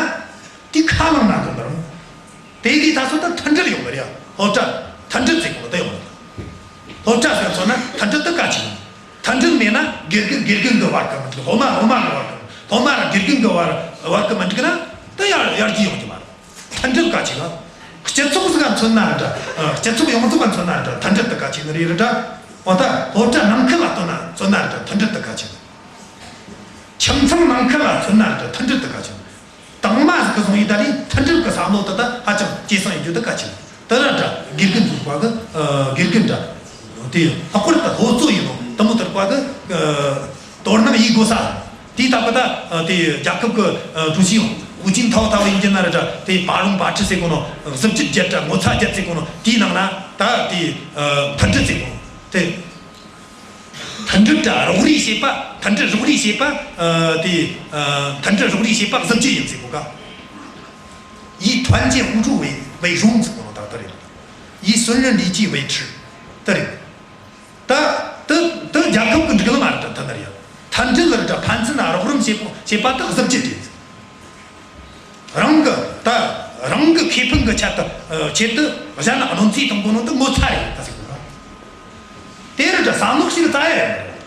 དེ་ཁ་ལངས་ན་འདོད་ནི་རང་། དེ་ཡི་དུས་ད་སོ་ད་མཐུན་སྒྲིལ་ཡོང་གི་རེད་ཡ། སློབ་གྲྭ་མཐུན་སྒྲིལ་ཟེར་གོ་ནོ་དེ་ཡོང་གི། སློབ་གྲྭ་ཟེར་སོང་ན་མཐུན་སྒྲིལ་དེ་གལ་ཆེ་གི། མཐུན་སྒྲིལ་མེད་ན་དགེ་རྒན་དགེ་རྒན་གི་བར་གི་མི་འགྲིག་སློབ་མ་སློབ་མ་གི་བར་གི། སློབ་མ་ར་དགེ་རྒན་གི་བར་བར་གི་མི་འགྲིག་ན་དེ་ཡར་ཡར་རྒྱས་ཡོང་རྒྱུ་མ་རེད། མཐུན་སྒྲིལ་གལ་ཆེ་གི། སྤྱི་ཚོགས་ཟིག་ག་མཚོན་ན་རེད་དྲ། ཨ། སྤྱི་ཚོགས་ཡོངས་རྫོགས་ག་མཚོན་ན་རེད་དྲ་མཐུན་སྒྲིལ་དེ་གལ་ཆེ་ནི་རེད་རེད་དྲ། འོ་ད་སློབ་གྲྭ་ནང་ཁུལ་ལ་མཚོན་ན་མཚོན་ན་རེད་དྲ་མཐུན་སྒྲིལ་དེ་གལ་ཆེ་ནི། ཁྱིམ་ཚང་ནང་ཁུལ་ལ་མཚོན་ན་རེད་དྲ་མཐུན་སྒྲིལ་དེ་གལ་ཆེ་ནི། དང་མ་ཟིག་གི་བཟུང་ཡི་ད་ནི་མཐུན་སྒྲིལ་གི་བསམ་བློ་དེ་ད་ཧ་ཅང་ཇེ་བཟང་ཡིན་རྒྱུ་དེ་གལ་ཆེ་ནི། དེ་ར་འདྲ་དགེ་རྒན་ཚོ་བ་གི། ཨ། དགེ་རྒན་འདྲ། དེ་ལྷག་པར་དུ་སློབ་གཙོ་ཡིན་ནོ་དེ་མོ་དེར་བ་གི། ཨ། དོ་སྣང་ཡེད་དགོས་ས། དེའི་སྟབས་ཀྱིས་ད། ཨ། དེ་རྒྱལ་ཁབ་ཀྱི། ཨ། ཀྲུའུ་ཞི་ཧུའུ་ཅིན་ཐའོ་ལྟ་བུ་ཡིན་གྱི་ན་ར་འདྲ། དེ་པ་ལུང་པ་ཁྲི་ཟེར་གོ་ནོ། གཟི་བརྗིད་བརྒྱད་དྲ་ངོ་ཚ་བརྒྱད་ཟེར་གོ་ནོ། དེའི་ནང་ན་ད་དེ། ཨ། མཐུན་སྒྲིལ་ཟེར་གོ་ནོ་དེ། མཐུན་སྒྲིལ་དྲ་རོགས་རེས་བྱེད་པ། མཐུན་སྒྲིལ་རོགས་རེས་བྱེད་པ། ཨ། དེ། ཨ། མཐུན་སྒྲིལ་རོགས་རེས་བྱེད་པ་གཟི་བརྗིད་ཡིན་ཟེར་གོ་ག 以团结互助为为荣 ཟེར་གོ་ནོ་ད་དེ་རེད། 以损人利己为耻 དེ་རེད། ད་དེ་དེ་རྒྱལ་ཁབ་ཀྱི་སྒྲིག་ལམ་མ་རེད་དྲ། མཐུན་སྒྲིལ་ཡ། མཐུན་སྒྲིལ་རེད་དྲ་ཕན་ཚུན་ན་རོགས་རམ་བྱེད་པ་བྱེད་པ་དེ་གཟི་བརྗིད་རེད། རང་གི་ད་རང་གི་ཁེ་ཕན་གི་ཆེད་དུ། ཨ། ཆེད་དུ་གཞན་ལ་གནོད་འཚེ་གཏོང་གོ་ནོ་དེ་ངོ་ཚ་རེད་ད་ཟེར་གོ་ནོ། དེ་རེད་དྲ་བསམ་བློ་ཞིག་རྩ་ཡ་ཡོད་རེད།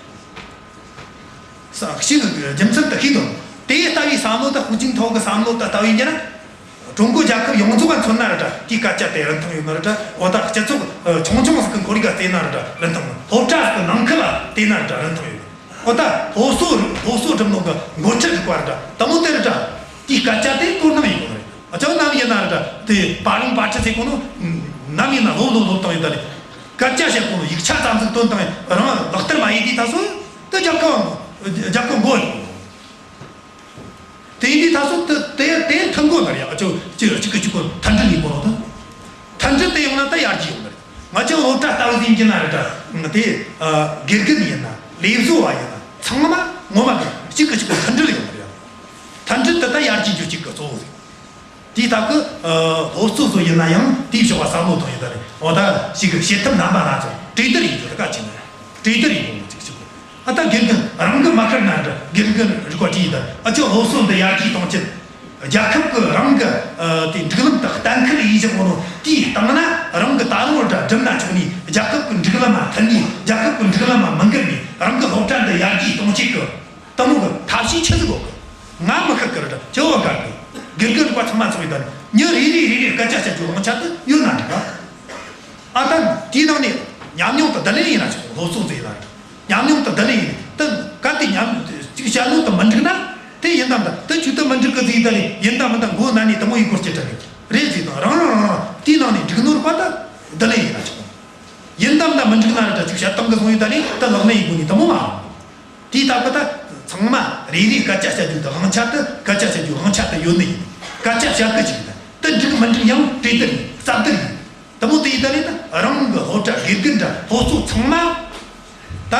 ས་ཞིག་རྒྱུ་མཚན་དེ་ཤེས་དོན། དེ་ལྟ་བུའི་བསམ་བློ་དེ་ཧུའུ་ཅིན་ཐའོ་གི་བསམ་བློ་དེ་ལྟ་བུ་ཡིན་གྱི་ན། ཀྲུང་གོ་རྒྱལ་ཁབ་ཡོངས་རྫོགས་ལ་མཚོན་ན་རེད་དྲ་དེའི་སྐད་ཆ་དེ་རིན་ཐང་ཡོད་ནི་རེད་དྲ། འོ་ད་སྤྱི་ཚོགས། ཨ། ཆུང་ཆུང་ཟིག་གི་ཁོར་ཡུག་ག་བལྟས་ན་རེད་དྲ་རིན་ཐང་ཡོད། སློབ་གྲྭ་ཟིག་གི་ནང་ཁུལ་ལ་བལྟས་ན་རེད་དྲ་རིན་ཐང་ཡོད། འོ་ད་སློབ་གསོ་སློབ་གསོ་སྒྲུབ་ནོ་གི་འགོ་ཁྲིད་རིག་པ་རེད་དྲ་དེ་མོ་དེ་རེད་དྲ་དེའི་སྐད་ཆ་དེ་དོ་སྣང་ཡོད་ནི་རེད། ཨ། ཅང་ནམ་ཡིན་ན་རེད་དྲ་དེ་པ་ལུང་པ་ཁྲི་ཟེར་གོ་ནོ། ནམ་ཡིན་ན་སློབ་སློབ་སློབ་བཏང་ཡོད་ད་ནི། སྐད་ཆ་བཤད་གོ་ནོ་ཡིག་ཆ་ཙམ་ཟིག་བཏོན་བཏང་ཡོད། རང་ལག་བསྟར་མ་ཡེད་དུས་ད་སོ་དེ་རྒྱལ་ཁབ་རྒྱལ་ཁབ་མགོ་ཡོད། དེ་ཡིན་དུས་ད་སོ་དེ་དེ་དེ་མཐུན་གོ་ནི་རེད་ཡ། ཅོ་ཅི་གཅིག་གི་གཅིག་གོ་མཐུན་སྒྲིལ་ཡིན་གོ་ནོ་ད། མཐུན་སྒྲིལ་དེ་ཡོང་ན་ད་ཡར་རྒྱས་ཡོང་ནི་རེད། ང་ཅག་སློབ་གྲྭ་ལྟ་བུ་ཟིག་ཡིན་གྱི་ན་རེད་དྲ། དེ། ཨ། དགེ་རྒན་ཡིན་ན་ལས་བཟོ་བ་ཡིན་ན་ཚང་མ་ངོ་མ་གི་གཅིག་གི་གཅིག་གོ་མཐུན་སྒྲིལ་ཡོང་ནི་རེད་ཡ། མཐུན་སྒྲིལ་དེ་ད་ཡར་རྒྱས་རྒྱུ་གཅིག་གི་གཙོ་བོ་ཟིག་དེའི་སྟབས་ཀྱིས། ཨ། སློབ་གཙོ་ཚོ་ཡིན་ན་ཡང་དེའི་ཕྱོགས་ལ་བསམ་བློ་གཏོང་ཡོད་ད་རེད། འོ་ད་ཞིག་གི་བྱེད་ཐབས་རྣམ་པ་སྣ་ཚོགས་གྲོས་བསྡུར་ཡེད་རྒྱུ་དེ་གལ་ཆེ་ནི་རེད། གྲོས་བསྡུར་ཡེད་དགོས་ནོ་ཅིག་ཅིག་ཨ། ད་དགེ་རྒན་རང་གི་མ་ཁུར་ན་འདྲ་དགེ་རྒན་རིགས་པ་དྲིས་ད། ཨ་ཅོ་སློབ་གསོ་འདི་ཡར་རྒྱས་གཏོང་ཆེད་རྒྱལ་ཁབ་ཀྱི་རང་གི། ཨ། དེ་སྒྲིག་ལམ་དག་གཏན་འཁེལ་ཡེད་བཞག་གོ་ནོ་དེའི་སྟེང་ན་རང་གི་ད་རུང་འདྲ་སྒྲུབ་ན་ཆོག་ནི། རྒྱལ་ཁབ་ཀྱི་སྒྲིག་ལམ་མ་མཐུན་ནི། རྒྱལ་ཁབ་ཀྱི་སྒྲིག་ལམ་མ་མི་འགལ་ནི། རང་གི་སློབ་གྲྭ་འདི་ཡར་རྒྱས་གཏོང་ཆེད་ཀྱི། དེ་མོ་གི་ཐབས་ཤེས་ཆི་ཟིག་དགོས་གི། ང་མི་ཤེས་གི་རེད་དྲ་ཅི་བ་ག་གི། དགེ་རྒན་རིགས་པ་ཚང་མ་ཚོགས་ཡི་ད་ནི་མྱི་རེ་རེ་རེ་རེ་སྐད་ཆ་བཤད་རྒྱུ་དབང་ཆ་དེ་ཡོད་ན་འགྲིག་ག་ཨ། ད་དེའི་ནང་ནས་ཉམས་མྱོང་དེ་བསྡུ་ལེན་ཡེད་ན་ཆོག་སློབ་གསོ་ཟེར་ཡི་ན་རེད། ཉམས་མྱོང་དེ་བསྡུ་ལེན་ཡེད་ནས་ད་གལ་ཏེ་ཉམས་ཅིག་བཤད་ནོ་དེ་མི་འགྲིག་ན། དེ་ཡིན་དམ་ད་དེ་ཆུ་དེ་མི་འགྲིག་གི་ཟེར་ཡི་ད་ནི་ཡིན་དམ་མིན་དམ་མགོ་ན་ནས་དེ་མོ་ཡི་སྐོར་སྐྱེ་དྲ་གི་རེད་ཟེར་དང་། རང་རང་རང་རང་དེའི་ནང་ནས་འགྲིག་ནོ་རིགས་པ་ད་བསྡུ་ལེན་ཡེད་ན་ཆོག་ཡིན་དམ་ད་མི་འགྲིག་ན་ར་ད་ཅིག་བཤད་སྟངས་གི་བཟུང་ཡོད་ད་ནི་ད་ལག་ལེན་ཡེད་དགོས་ནི་དེ་མོ་མ། དེའི་སྟབས་ཀྱིས་ད་ཚང་མ་རེ་རེ་སྐད་ཆ་བཤད་རྒྱུ་དང་དབང་ཆ་དེ་སྐད་ཆ་བཤད་རྒྱུ་དབང་ཆ་དེ་ཡོད་ནི་ཡིན། སྐད་ཆ་བཤད་གི་ཅིག་ད་དེ་འགྲིག་མི་འགྲིག་ཡང་གྲོས་བསྡུར་ཡིན། རྩ་བསྡུར་ཡིན། དེ་མོ་དེ་ཡིན་ད་ནི་ད་རང་གི་སློབ་གྲྭ་དགེ་རྒན་འདྲ་སློབ་གཙོ་ཚང་མ་ད་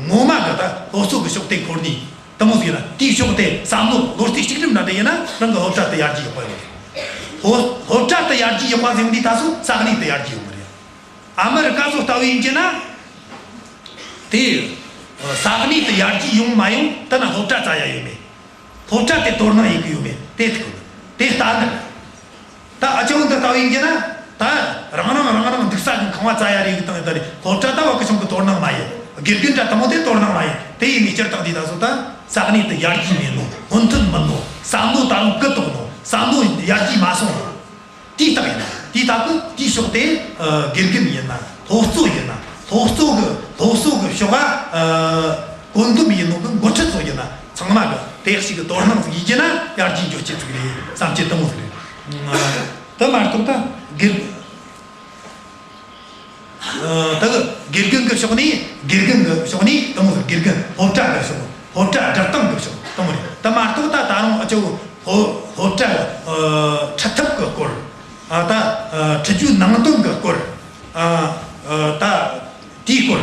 ངོ་མ་གི་ད་སློབ་གསོ་གི་ཕྱོགས་དེ་འཁོར་ནི་དེ་མོ་ཟིག་ཡིན་ན། དེའི་ཕྱོགས་དེ་བསམ་བློ་བློ་རྩེ་གཅིག་སྒྲིམ་འདྲ་དེ་ཡིན་ན་རང་གི་སློབ་གྲྭ་དེ་ཡར་རྒྱས་ཡག་པོ་ཡོང་། སློབ་སློབ་གྲྭ་དེ་ཡར་རྒྱས་ཡག་པ་ཟིག་ཡོང་དུས་ད་སོ་ས་གནས་དེ་ཡར་རྒྱས་ཡོང་གི་རེད། ཨ་མི་རི་ཀ་སོགས་ལྟ་བུ་ཡིན་གྱི་ན། དེ་ས་གནས་དེ་ཡར་རྒྱས་ཡོང་མ་ཡོང་དེ་ན་སློབ་གྲྭ་བཙལ་ཡ་ཡོད་མེད། སློབ་གྲྭ་དེ་དོ་སྣང་ཡེད་གི་ཡོད་མེད་དེ་ཐུག་དེ་ལྟ་ནི། ད་ཨ་ཅོ་འདི་ལྟ་བུ་ཡིན་གྱི་ན་ད་རང་རང་རང་རང་འདུག་ས་གི་ཁང་བ་བཙལ་ཡ་རེད་གི་དང་ཡོད་ད་རེད། སློབ་གྲྭ་ད་བ་གི་ཆུང་གི་དོ་སྣང་མ་ཡེད། དགེ་རྒན་འདྲ་དེ་མོ་དེ་དོ་སྣང་མ་ཡེད། དེ་ཡིན་ནི་སྤྱིར་བཏང་འདི་ད་གཟོད་ད་ས་གནས་དེ་ཡར་རྒྱས་མེད་ནོ། སྔོན་ཐོན་མིན་ནོ། བསམ་བློ་ད་རུང་ཀི་དོག་ནོ། བསམ་བློ་ཡར་རྒྱས་མ་སོང་ནོ། དེའི་རྟགས་ཡིན། དེའི་རྟགས་ཀྱི་དེའི་ཕྱོགས་དེ་ཨ་དགེ་རྒན་ཡིན་ན། སློབ་གཙོ་ཡིན་ན། སློབ་གཙོ་གི་སློབ་གཙོ་གི་ཕྱོགས་ཨ་བཀོད་འདོམས་ཡིན་ནོ་གི་འགོ་ཁྲིད་ཚོ་ཡིན་ན། ཚང་མ་གི་དེ་ཞིག་གི་དོ་སྣང་ཟིག་ཡེད་རྒྱུ་ན་ཡར་རྒྱས་འགྱོ་རྒྱུ་ཟིག་རེད་བསམ་རྒྱུ་དེ་མོ་ཟིག་རེད། ཨ་དེ་མ་གཏོགས་ད་དགེ་ཨ་ད་གི་དགེ་རྒན་གི་ཕྱོགས་ནས། དགེ་རྒན་གི་ཕྱོགས་ནས་དེ་མོ་ཟིག་དགེ་རྒན་སློབ་གྲྭ་གི་ཕྱོགས། སློབ་གྲྭ་སྒྲིག་སྟངས་གི་ཕྱོགས་དེ་མོ་རེད། དེ་མ་གཏོགས་ད་ད་རུང་ཨ་ཅོ་སློབ་སློབ་གྲྭ་ཨ་ཁྲིད་ཐབས་གི་སྐོར། ཨ་ད་ཨ་ཁྲིད་རྒྱུའི་ནང་དོན་གི་སྐོར། ཨ་ཨ་ད་དེའི་སྐོར།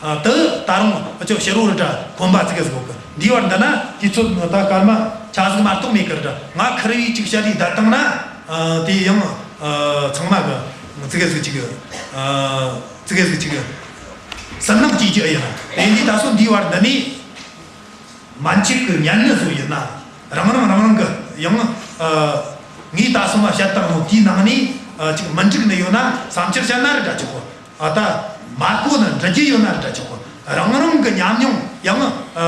ཨ་དེ་ད་རུང་ཨ་ཅོ་ཕྱི་རོལ་ར་འདྲ་གོམ་པ་ཙི་གེ་ཟིག་ཡོད་གི། འདིའི་བར་འདི་ན་དུས་ཚོད་ད་སྐར་མ་ཆ་ཟིག་མ་གཏོགས་མེད་གི་ར་འདྲ། ང་ཁེར་བོས་ཅིག་བཤད་ལས་བསྡད་བཏང་ན། ཨ་དེ་ཡང་ཨ་ཚང་མ་གི་ཙི་གེ་ཟིག་ཅིག་ཨ་ཙི་གེ་ཟིག་ཅིག་སུན་སྣང་སྐྱེ་རྒྱུ་ཨེ་ཡིན། དེ་འདི་ད་སོ་འདིའི་བར་འདི་ནས། མན་ཆད་གི་ཉན་ནི་བཟོ་ཡིན་ན། རང་རང་རང་རང་གི་ཡང་ཨ་ངས་ད་སོ་མ་བཤད་བཏང་ནོ་དེའི་ནང་ནས་ཨ་ཅིག་མི་འགྲིག་ནི་ཡོད་ན་བསམ་འཆར་བཤད་ན་ར་འདྲ་ཆོག་གོ། ཨ་ད་མ་གོ་ན་འདྲི་རྒྱུ་ཡོད་ན་ར་འདྲ་ཆོག་གོ། རང་རང་གི་ཉམས་མྱོང་ཡང་ཨ་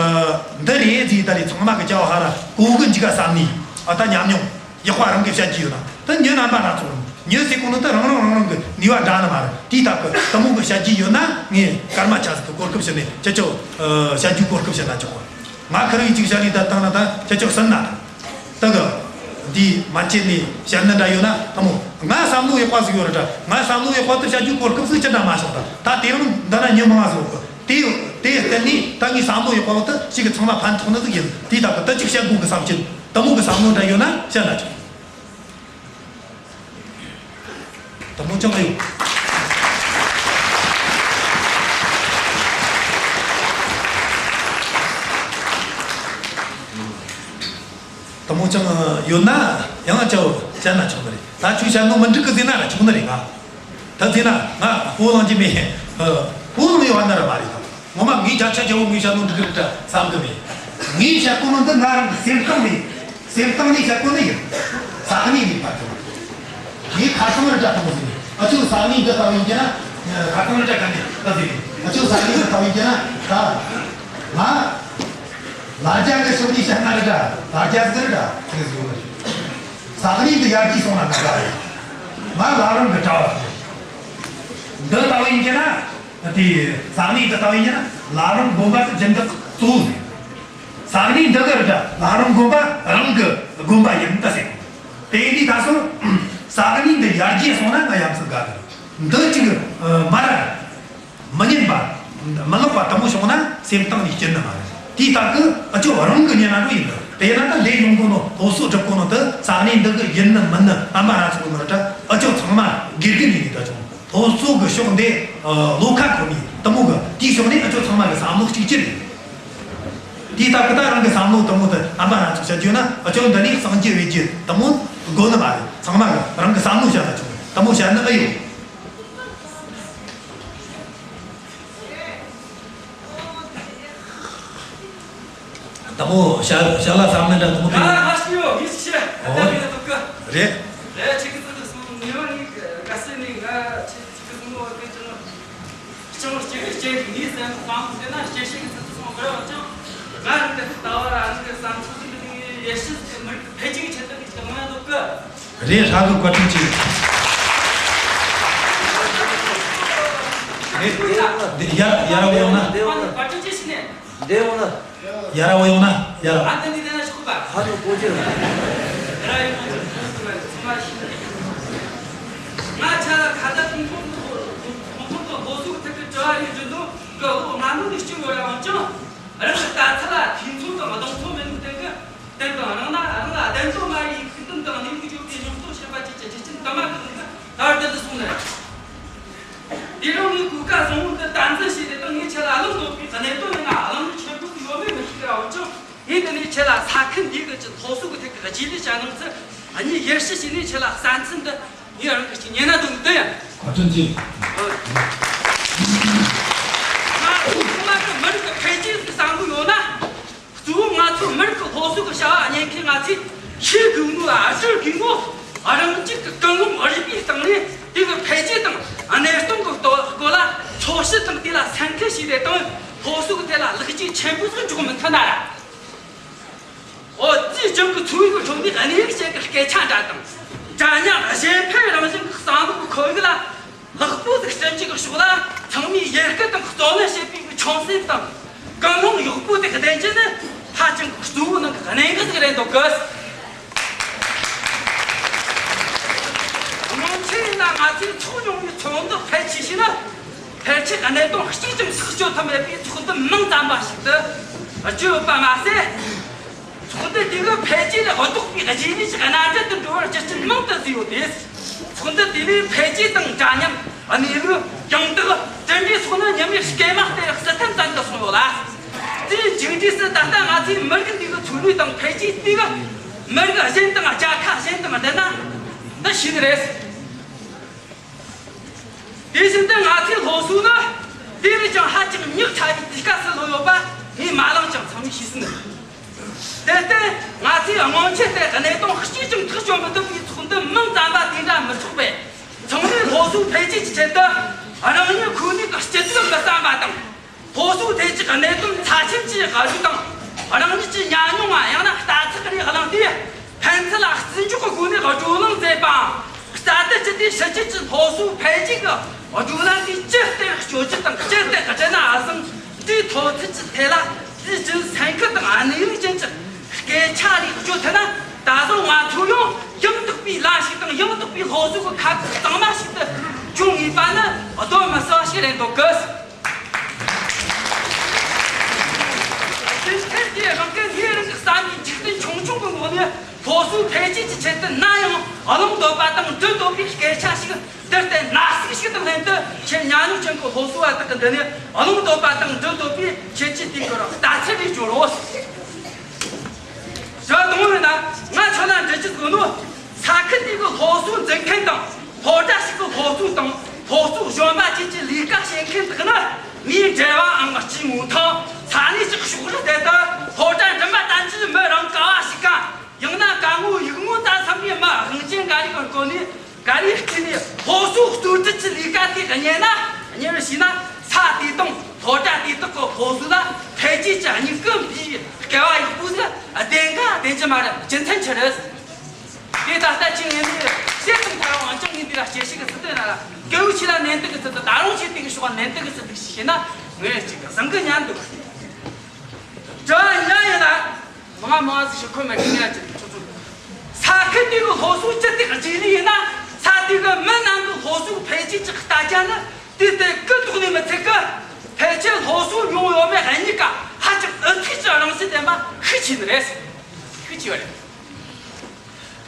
འདི་རེད་ཟེར་ད་རེས་ཚང་མ་གི་བྱ་བ་ཧ་ར་གོ་གི་འཇུག་ག་བསམ་ནས། ཨ་ད་ཉམས་མྱོང་ཡག་པ་རང་གིས་བཤད་རྒྱུ་ཡོད་ན། ད་མྱི་རྣམ་པ་སྣ་ཚོགས་རུང་མྱི་ཟེར་གོ་ནོ་ད་རང་རང་རང་རང་གི་ནུས་པ་འདྲ་ནི་མ་རེད། དེའི་སྟབས་གི་དེ་མོ་གི་བཤད་རྒྱུ་ཡོད་ན་ངས་སྐར་མ་ཆ་ཟིག་གི་གོ་སྐབས་ཕྱིར་ནས་ཁྱེད་ཚོ་ཨ་བཤད་རྒྱུའི་གོ་སྐབས་བྱིན་ན་ཆོག་གི། ང་ཁེར་བོས་ཅིག་བཤད་ནས་ད་བཏང་ན་ད་ཁྱེད་ཚོ་སུན་ན་ད་གི། འདི་མན་ཆད་ནས་བཤད་ན་འདྲ་ཡོད་ན་དེ་མོ། ང་བསམ་བློ་ཡག་པ་ཟིག་ཡོད་ར་འདྲ། ང་བསམ་བློ་ཡག་པ་དེ་བཤད་རྒྱུའི་གོ་སྐབས་ཟིག་ཅི་འདྲ་མ་བྱུང་། ད་ད་དེ་རིང་འདི་ན་མྱི་མང་ང་ཟིག་ཡོད་གི། དེ་དེ་བརྟེན་ནས་ད་ངས་བསམ་བློ་ཡག་པ་བོ་དེ་ཞིག་གི་ཚང་མ་ཕན་ཐོགས་ནི་ཟིག་ཡིན། དེའི་སྟབས་གི་ད་ཅིག་བཤད་དགོས་གི་བསམ་གྱིན། དེ་མོ་གི་བསམ་བློ་འདྲ་ཡོད་ན་བཤད་ན་ཆོག། དེ་མོ་ཅང་ཡོད། དེ་མོ་ཅང་ཡོད་ན་ཡང་ཅའོ་བཤད་ན་ཆོག་ནི་རེད། ད་ཁྱོད་བཤད་ནོ་མི་འགྲིག་གི་ཟེར་ན་ར་ཆོག་ནི་རེད། ང་ད་ཟེར་ན་ང་ཕོ་ལང་གི་མེད། ཨ་ཕོ་ལང་ཡོད་བ་ན་ར་མ་རེད་ད། ངོ་མ་ངས་བརྒྱ་ཆ་བརྒྱ་བོ་ངས་བཤད་ནོ་འགྲིག་གི་རེད་བསམ་གི་མེད། ངས་བཤད་གོ་ནོ་འདི་ང་རང་གི་སེམས་གཏིང་ནས། སེམས་གཏིང་ནས་བཤད་གོ་ནི་ཡིན། ས་གནས་ནས་ཕར་ཐོན། ངས་ཁ་སང་ར་འདྲ་ཐོན་ཟིན་ནས། ཨ་ཅོ་ས་གནས་འདི་ལྟ་བུ་ཡིན་གྱི་ན། ཁ་སང་ར་འདྲ་ག་ནས་ལྟ་ཟིན་ནས། ཨ་ཅོ་ས་གནས་འདི་ལྟ་བུ་ཡིན་གྱི་ན་ད། ང་ལ་རྒྱ་གི་ཕྱོགས་ནས་བཤད་ན་ར་འདྲ། ལ་རྒྱ་ཟིག་ར་འདྲ་ཟེར་གི་ཡོད་ནི་རེད། ས་གནས་འདི་ཡར་རྒྱས་སོང་ན་ང་འདྲ་རེད། ང་ལ་རང་གི་གྲྭ་བ་ཟིག་འདི་ལྟ་བུ་ཡིན་གྱི་ན། དེ་ས་གནས་འདི་ལྟ་བུ་ཡིན་ན་བླ་བྲང་དགོན་པ་དེ་སྦྱིན་བདག་གཙོ་བོ་རེད། ས་གནས་འདི་གི་རེད། བླ་བྲང་དགོན་པ་རང་གི་དགོན་པ་ཡིན་ད་ཟེར། དེ་ཡིན་དུས་ད་སོ་ས་གནས་འདི་ཡར་རྒྱས་སོང་ན་ང་ཡ་མཚན་དགའ་གི། འདི་གཅིག་ཨ་མར་མི་ཉན་པ། མི་ལོག་པ་དེ་མོ་བྱུང་ན་སེམས་གཏིང་ནས་སྐྱིད་ནི་མ་རེད། དེའི་སྟབས་གི་ཨ་ཅོ་རང་གི་ཉན་ན་འགྲོ་ཡིན་ད། དེ་ན་ད་ལས་ཡོང་གོ་ནོ། སློབ་གསོ་སྒྲུབ་གོ་ནོ་དེ་ས་གནས་འདི་གི་ཡིན་ནི་མིན་ནི་ཨ་མ་རང་ཚོ་གི་མི་རེད་ད། ཨ་ཅོ་ཚང་མ་དགེ་རྒན་ཡིན་ནི་ད་ཆུང་། སློབ་གསོ་གི་ཕྱོགས་འདི་ཨ་བློ་ཁ་འཁོར་ནི་དེ་མོ་གི། དེའི་ཕྱོགས་ནས་ཨ་ཅོ་ཚང་མ་གི་བསམ་བློ་གཅིག་གྱུར་ཡིན། དེའི་སྟབས་གི་ད་རང་གི་བསམ་བློ་དེ་མོ་དེ་ཨ་མ་རང་ཚོ་བཤད་རྒྱུ་ན། ཨ་ཅོ་འདི་ནས་སངས་རྒྱས་བོད་རྒྱུད་དེ་མོ་དགོས་ནི་མ་རེད། ཚང་མ་གི་རང་གི་བསམ་བློ་བཤད་ན་ཆོག། དེ་མོ་བཤད་ནི་ཨེ་ཡོད། དེ་མོ་བཤད་བཤད་ལ་བསམ་ནི་འདྲ་དེ་མོ་དེ། ཨ་ཧ་ཤི་ཡོ་ཧི་ཤི། ཨོ། ཨ་ད་ཡོད་དོ་ག་རེད། རེད། ཆི་གི་ཚོད་དུ་སོང་། ཉི་མ་ནི་ག་སེ་ནི་ང་ཆི་ཆི་གི་སོང་བ་གི་ཅི་ནོ། ཅང་སྐྱེ་གི་སྐྱེ་གི་ངའི་སེམས་ཁོང་ཟེར་ན་སྐྱེ་ཤི་གི་ཚོད་དུ་སོང་བ་ར་ཅང་། ང་རང་གི་ལྟ་བ་ར་ང་གི་བསམ་ཚུལ་ཟིན་གི་ནི་ཡེ་ཤི་ཟིན་མི་རིགས་འཕེལ་རྒྱས་ཀྱི་ཆེད་དུ་ནི་ཅང་ཡང་དོ་གི། རེད། ཧྲ་གི་བཀའ་དྲིན་ཆེ། རེད། འདི་ཡར་ཡར་བ་ཡོང་ན། བཀའ་དྲིན་ཆེ་ཞུ་ནས། འདི་ཡོང་ན། ཡར་བ་ཡོང་ན་ཡར། ཨ་ད་འདི་དེ་ན་ཤོག་པ། ཧ་ནུ་གོ་ཅི་ར། ར་ཡོང་ཅི་ཚང་མ་ཤི། ང་ཆ་ལ་ཁ་ད་ཐུང་ཐུང་ཐུང་ཐུང་ཐུང་གོ་སུ་ཐད་ཀྱི་དྲི་བ་ཡིན་རྒྱུ་འདུག་གི། འོ་ང་ནུ་ནི་སྐྱོ་ཡོད་ར་འོང་ཅང་། རང་གི་ལྟ་ཚུལ་ལ་ཐུང་ཐུང་དང་གདོང་ཐུང་མིན་དེ་གི། དེ་དང་རང་ན་རང་ལ་བདེན་དོན་མ་ཡིན་ཤུགས་རྐྱེན་དང་ནུས་པ་བརྗོད་པའི་སྙིང་སྟོབས་ཤེས་པ་བཅས་ཀྱི་རྒྱུ་རྐྱེན་དུ་མ་གི་ནང་གི་ད་བར་དུ་སོང་ནས། དེ་རིང་ངས་གོས་དཀར་བཟང་བོ་འདི་དམ་འཛིན་བྱས་ཏེ་དང་ངས་ཁྱེད་ལ་བླངས་དགོས་པའི་གནད་དོན་ཡིན་ན་བླངས་ཆེན་པོ་ཡོད་མེད་མི་ཤེས་ཀྱི་ར་འོན་ཀྱང་། ངས་འདི་ནས་ཁྱེད་ལ་ས་ཁུལ་འདིའི་གི་ཅི་སློབ་གསོ་གི་ཐད་ཀྱི་རྗེས་ལུས་བྱ་གནང་ཚུལ་ངས་ཡར་ཞུ་བྱས་ནས་ཁྱེད་ལ་བསམ་ཚུལ་འདི་ངས་རང་གི་ཅིག་ཉན་ན་འདོད་འདི་ཡིན། བཀའ་དྲིན་ཆེ། ང་ཚོ་ཚང་མ་གི་མི་རིགས་ཀྱི་འཕེལ་རྒྱས་ཀྱི་བསམ་བློ་ཡོད་ན། གཙོ་བོ་ང་ཚོ་མི་རིགས་ཀྱི་སློབ་གསོ་གི་བྱ་བ་གཉེར་མཁན་ང་ཚོས་ཤེས་དགོས་ནོ་ལ་ཟུར་དགོས་ནོ། རང་རྒྱུད་ཀྱི་ཀུན་སློང་རིག་པའི་སྟེང་ནས་དེ་གི་འཕེལ་རྒྱས་དང་གནས་སྟངས་ཀྱི་སྐོར་ལ་ཚོད་དཔག་དང་དེ་ལ་སེམས་ཁུར་བྱས་ཏེ་དང་ སློབ་གསོ་གི་ཐད་ལ་ལེགས་སྐྱེས་ཆེན་པོ་ཟིག་འཇོག་མི་ཐུབ་ན་ར། འོ་དེའི་རྒྱུན་གྱི་འཚོ་བའི་སྒྲོམ་ནས་གནས་ལུགས་ཅན་གྱི་སྐད་ཆ་འདྲ་དང་། འདྲ་མཉམ་གཞན་ཕན་རང་བཞིན་གྱི་བསམ་བློ་གི་ཁོར་ཡུག་ལ་ལེགས་པོ་ཟིག་བསྐྲུན་རྒྱུ་གི་ཕྱོགས་ལ་ཚང་མས་ཡར་སྐུལ་དང་བརྩོན་ལེན་བྱེད་པའི་ཆུང་སེམས་དང་ཀུན་སློང་ཡག་པོ་དེ་ལྡན་རྒྱུ་ནི་ཧ་ཅང་གི་གཙོ་བོ་ནང་གི་གནད་འགག་ཟིག་རེད་འདོད་གི། སྔོན་ཆད་ཡིན་ན་ང་ཚོས་འཚོགས་མྱོང་བའི་ཚོགས་འདུ་ཕལ་ཆེ་ཞིག་ནི་ཕལ་ཆེར་གནད་དོན་གཅིག་ཀྱང་ཐག་གཅོད་ཐུབ་མེད་པའི་ཚོགས་འདུ་མིང་ཙམ་པ་ཞིག་ཏུ་བརྗོད་ཡོད་པ་མ་ཟད། ཚོགས་འདུ་དེ་གིས་འཕེལ་རྒྱས་ལ་ལྡོག་པའི་རྗེས་ལུས་ཀྱི་རྣམ་འགྱུར་དུ་འགྲོ་བར་རྒྱུ་རྐྱེན་མང་དུ་བཟོས་ཡོད་དེ། ཚོགས་འདུ་དེ་ལས་འཕེལ་རྒྱས་དང་འདྲ་མཉམ། གནས་ལུགས། ཡང་དག། གྲུབ་འབྲས་སོགས་ནི་ཉི་མའི་སྐར་མ་ལྟར་ཟིན་ཐོ་ཙམ་དུ་སོང་ཡོད་ལ། དེའི་མཇུག་འབྲས་སུ་ད་ལྟ་ང་ཚོའི་མི་རིགས་འདི་གི་འཚོ་གནས་དང་འཕེལ་རྒྱས་དེ་གི་མི་རིགས་གཞན་དང་རྒྱལ་ཁབ་གཞན་དང་བསྡུར་ན་འདི་ཞིག་རེད། དེ་བཞིན་དུ་ང་ཚོའི་སློབ་གསོ་ནི་དེ་ལས་ཀྱང་ཧ་ཅང་ཉག་ཕྲ་བའི་དུས་སྐབས་སུ་ལྷུང་ཡོད་པ་ངས་མ་ལངས་ཀྱང་ཚང་མས་ཤེས་ཟིན། དེར་བརྟེན་ང་ཚོས་སྔོན་ཆད་ལྟར་གནད་དོན་གཅིག་ཀྱང་ཐག་གཅོད་མི་ཐུབ་པའི་ཚོགས་འདུ་མིང་ཙམ་པ་དེ་འདྲ་མི་འཚོགས་པས། ཚང་མས་སློབ་གསོ་འཕེལ་རྒྱས་ཀྱི་ཆེད་དུ་རང་ཉིད་ཁོ་ནའི་སྐྱིད་སྡུག་མི་བསམ་པ་དང་། སློབ་གསོའི་ཐད་ཀྱི་གནད་དོན་ཚབས་ཆེན་གྱི་བར་དུ་དང་། རང་ཉིད་ཀྱི་ཉམས་མྱོང་ང་ཡང་ན་ལྟ་ཚུལ་རེ་བླངས་ཏེ། ཕན་ཚུན་ལ་བརྩི་འཇོག་གི་སྒོ་ནས་བགྲོ་གླེང་མཛད་པའམ། རྩ་དོན་སྤྱི་དེ་ཕྱི་རྒྱལ་གྱི་སློབ་གསོའི་འཕེལ་རྒྱས་ཀྱི་བགྲོ་གླེང་དེ་ཅི་ལྟར་སྤྱོད་རྒྱུ་དང་ཅི་ལྟར་སྒྲུབ་ན་བཟང་། དེའི་ཐོག་ཚད་ཀྱི་ཐད་ལ་དེའི་རྒྱུན་སེམས་ཁུར་དང་གནས་ལུགས་ཅན་གྱི་སྐད་ཆ་རེ་བརྗོད་ཐུབ་ན། ད་གཟོད་ང་ཚོ་ཡང་ཡང་དག་པའི་ལམ་ཞིག་དང་ཡང་དག་པའི་སློབ་གསོ་གི་ཁ་ཁུག་གཙང་མ་ཞིག་ཏུ་འགྱུར་ངེས་པ་ནི་གདོན་མི་ཟ་བ་ཞིག་རེད་འདོད་གི། དེ་ཐད་ཀྱི་རང་གི་ངའི་རང་གི་བསམ་པའི་འཇིག་རྟེན་ཆུང་ཆུང་གི་ངོས་ནས་སློབ་གསོའི་འཕེལ་རྒྱས་ཀྱི་ཆེད་དུ་ནམ་ཡང་གླེང་འདོད་པ་དང་འབྲི་འདོད་པའི་སྐད་ཆ་ཞིག་འདིར་བསྟན་ན་ཟིག་ཞིག་དང་ལྷན་དུ་ཁྱེད་ཉམས་མྱོང་ཅན་གྱི་སློབ་གསོ་བ་དག་གི་མདུན་ནས་གླེང་འདོད་པ་དང་འབྲི་འདོད་པའི་ཁྱེད་ཀྱི་དེ་གི་རང་ལྟ་ཚུལ་རེ་བརྗོད་རོགས། ཞུ་དང་ཡོད་ན་ང་ཁྱོད་ལ་འདྲི་རྒྱུ་དགོས་ནོ། ས་ཁུལ་དེ་གི་སློབ་གསོ་འཛིན་མཁན་དང་སློབ་གྲྭ་ཞིག་གི་སློབ་གཙོ་དང་སློབ་གཙོ་གཞོན་པ་བཅས་ཀྱི་ལས་ཀ་བྱེད་མཁན་དག་ནི་མིའི་འབྲེལ་བའམ་སྤྱིའི་ངོ་ཐང་ས་གནས་ཀྱི་ཕྱོགས་རིས་དེ་དག་སློབ་གྲྭ་འགྲིམ་པ་ཙམ་གྱིས་མི་རང་ག་བ་ཞིག་གམ། ཡང་ན་དཀའ་ངལ་ཡིག་ངོ་ཙམ་འཚམ་པའི་མི་དབང་ཅན་འགའ་རེ་གི་སྒོ་ནས་ག་རེ་བརྩིས་ནས་སློབ་གསོ་གཙོ་ཁྲིད་ཀྱི་ལས་ཀ་དེ་གཉེར་ན། གཉེར་བ་བྱས་ན་ས་དེ་དང་སློབ་གྲྭ་དེ་དག་གི་སློབ་གསོ་ལ་འཕེལ་རྒྱས་ཀྱི་སྙིང་སྟོབས་འབུལ་བའི་སྐལ་བ་ཡག་པོ་ཟིག་ལྡན་ག་ལྡན་གྱི་མ་རེད། རྒྱུ་མཚན་ཆི་རེད། དེ་ད་ལྟ་ཅི་ངས་ནས་བཤད་ཙམ་ཐལ་བའང་ཅང་ངས་འདི་ལ་སྐྱེ་ཤི་གི་སྲིད་དོན་ན་ལ་སྐྱེ་བོ་ཆེ་ལ་ནན་ཏིག་གི་ཚུལ་དུ་ད་རུང་ཆེ་ཏིག་གི་ཕྱོགས་ནན་ཏིག་གི་ཚུལ་དུ་ཞིག་བྱས་ན་ངས་ཅིག་བཟང་གི་ཉན་འདུག་དྲི་བ་ཡིན་ན་ཡིན་ན། མང་ང་མང་ང་ཟིག་ཞིག་ཁོ་མེད་གི་ངས་ཅིག་ཆུ་ཚོད། ས་ཁུལ་དེ་གི་སློབ་གསོ་ཅི་ལྟར་རྗེས་ལུས་ཡིན་ན། ས་དེ་གི་མི་རྣམས་ཀྱི་སློབ་གསོའི་འཕེལ་རྒྱས་ཀྱི་ལྟ་རྒྱ་ནི་དེ་ལྟར་གུ་དོག་ནས་མི་ཚད་གི། ཕལ་ཆེར་སློབ་གསོ་མྱོང་ཡོད་མེད་གཉིས་ཀ་ཧ་ཅང་ཨུ་ཚུགས་ཀྱི་རང་བཞིན་ལྡན་པ་ཤུགས་ཆེ་ནི་རེད། ཤུགས་ཆེ་བ་རེད།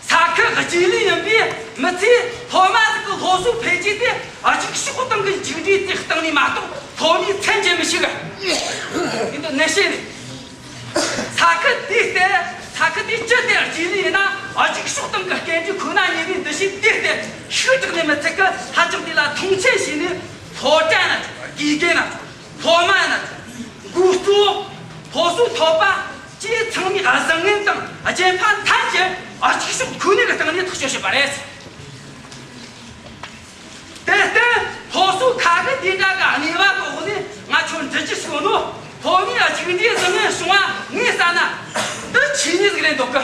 ས་ཁུལ་རྗེས་ལུས་ཡིན་པས་མི་ཚོས་སློབ་མ་ཟིག་གི་སློབ་གསོའི་འཕེལ་རྒྱས་དེ་རྒྱུགས་ཤོག་སྟེང་གི་མཇུག་འབྲས་དེ་སྟེང་ནས་མ་གཏོགས་སློབ་མས་མཚན་བརྗེད་མི་ཤེས་གི། འདི་འདི་གནད་བཤད་རེད། ས་ཁུལ་དེའི་སྟེང་ས་ཁུལ་དེ་ཅི་སྟེ་རྗེས་ལུས་ཡིན་ན། རྒྱུགས་ཤོག་སྟེང་གི་སྐད་འབོད་ཁོ་ན་ཉེ་བའི་འདུ་ཤེས་དེའི་སྟེང་ཤུགས་དྲག་ནས་མི་ཚད་གི། ཧ་ཅང་དེ་ལ་མཐོང་ཆེན་བྱས་ནས་སློབ་གྲྭ་ན་དགེ་རྒན་ན་སློབ་མ་ན་འགོ་གཙོ་སློབ་གསོ་ཐོབ་པ་བཅས་ཚང་མས་བཟང་ངན་དང་རྗེས་ཕན་ཐམས་ཅད་རྒྱུགས་ཤོག་ཁོ་ནའི་སྟེང་ནས་ཐག་གཅོད་བྱེད་པ་རེད། དེར་བརྟེན་སློབ་གསོ་ཁ་སྐད་དེ་འདྲ་གི་གནས་བབ་འོག་ནས་ང་ཁྱོད་འདྲི་རྒྱུ་ཞིག་ཡོད་ནོ། སློབ་མའི་རྒྱུགས་འབྲས་བཟང་ངན་བྱུང་བ་ངས་བསམ་ན་འདི་ཆོས་ཉིད་ཟིག་རེད་འདོད་གི།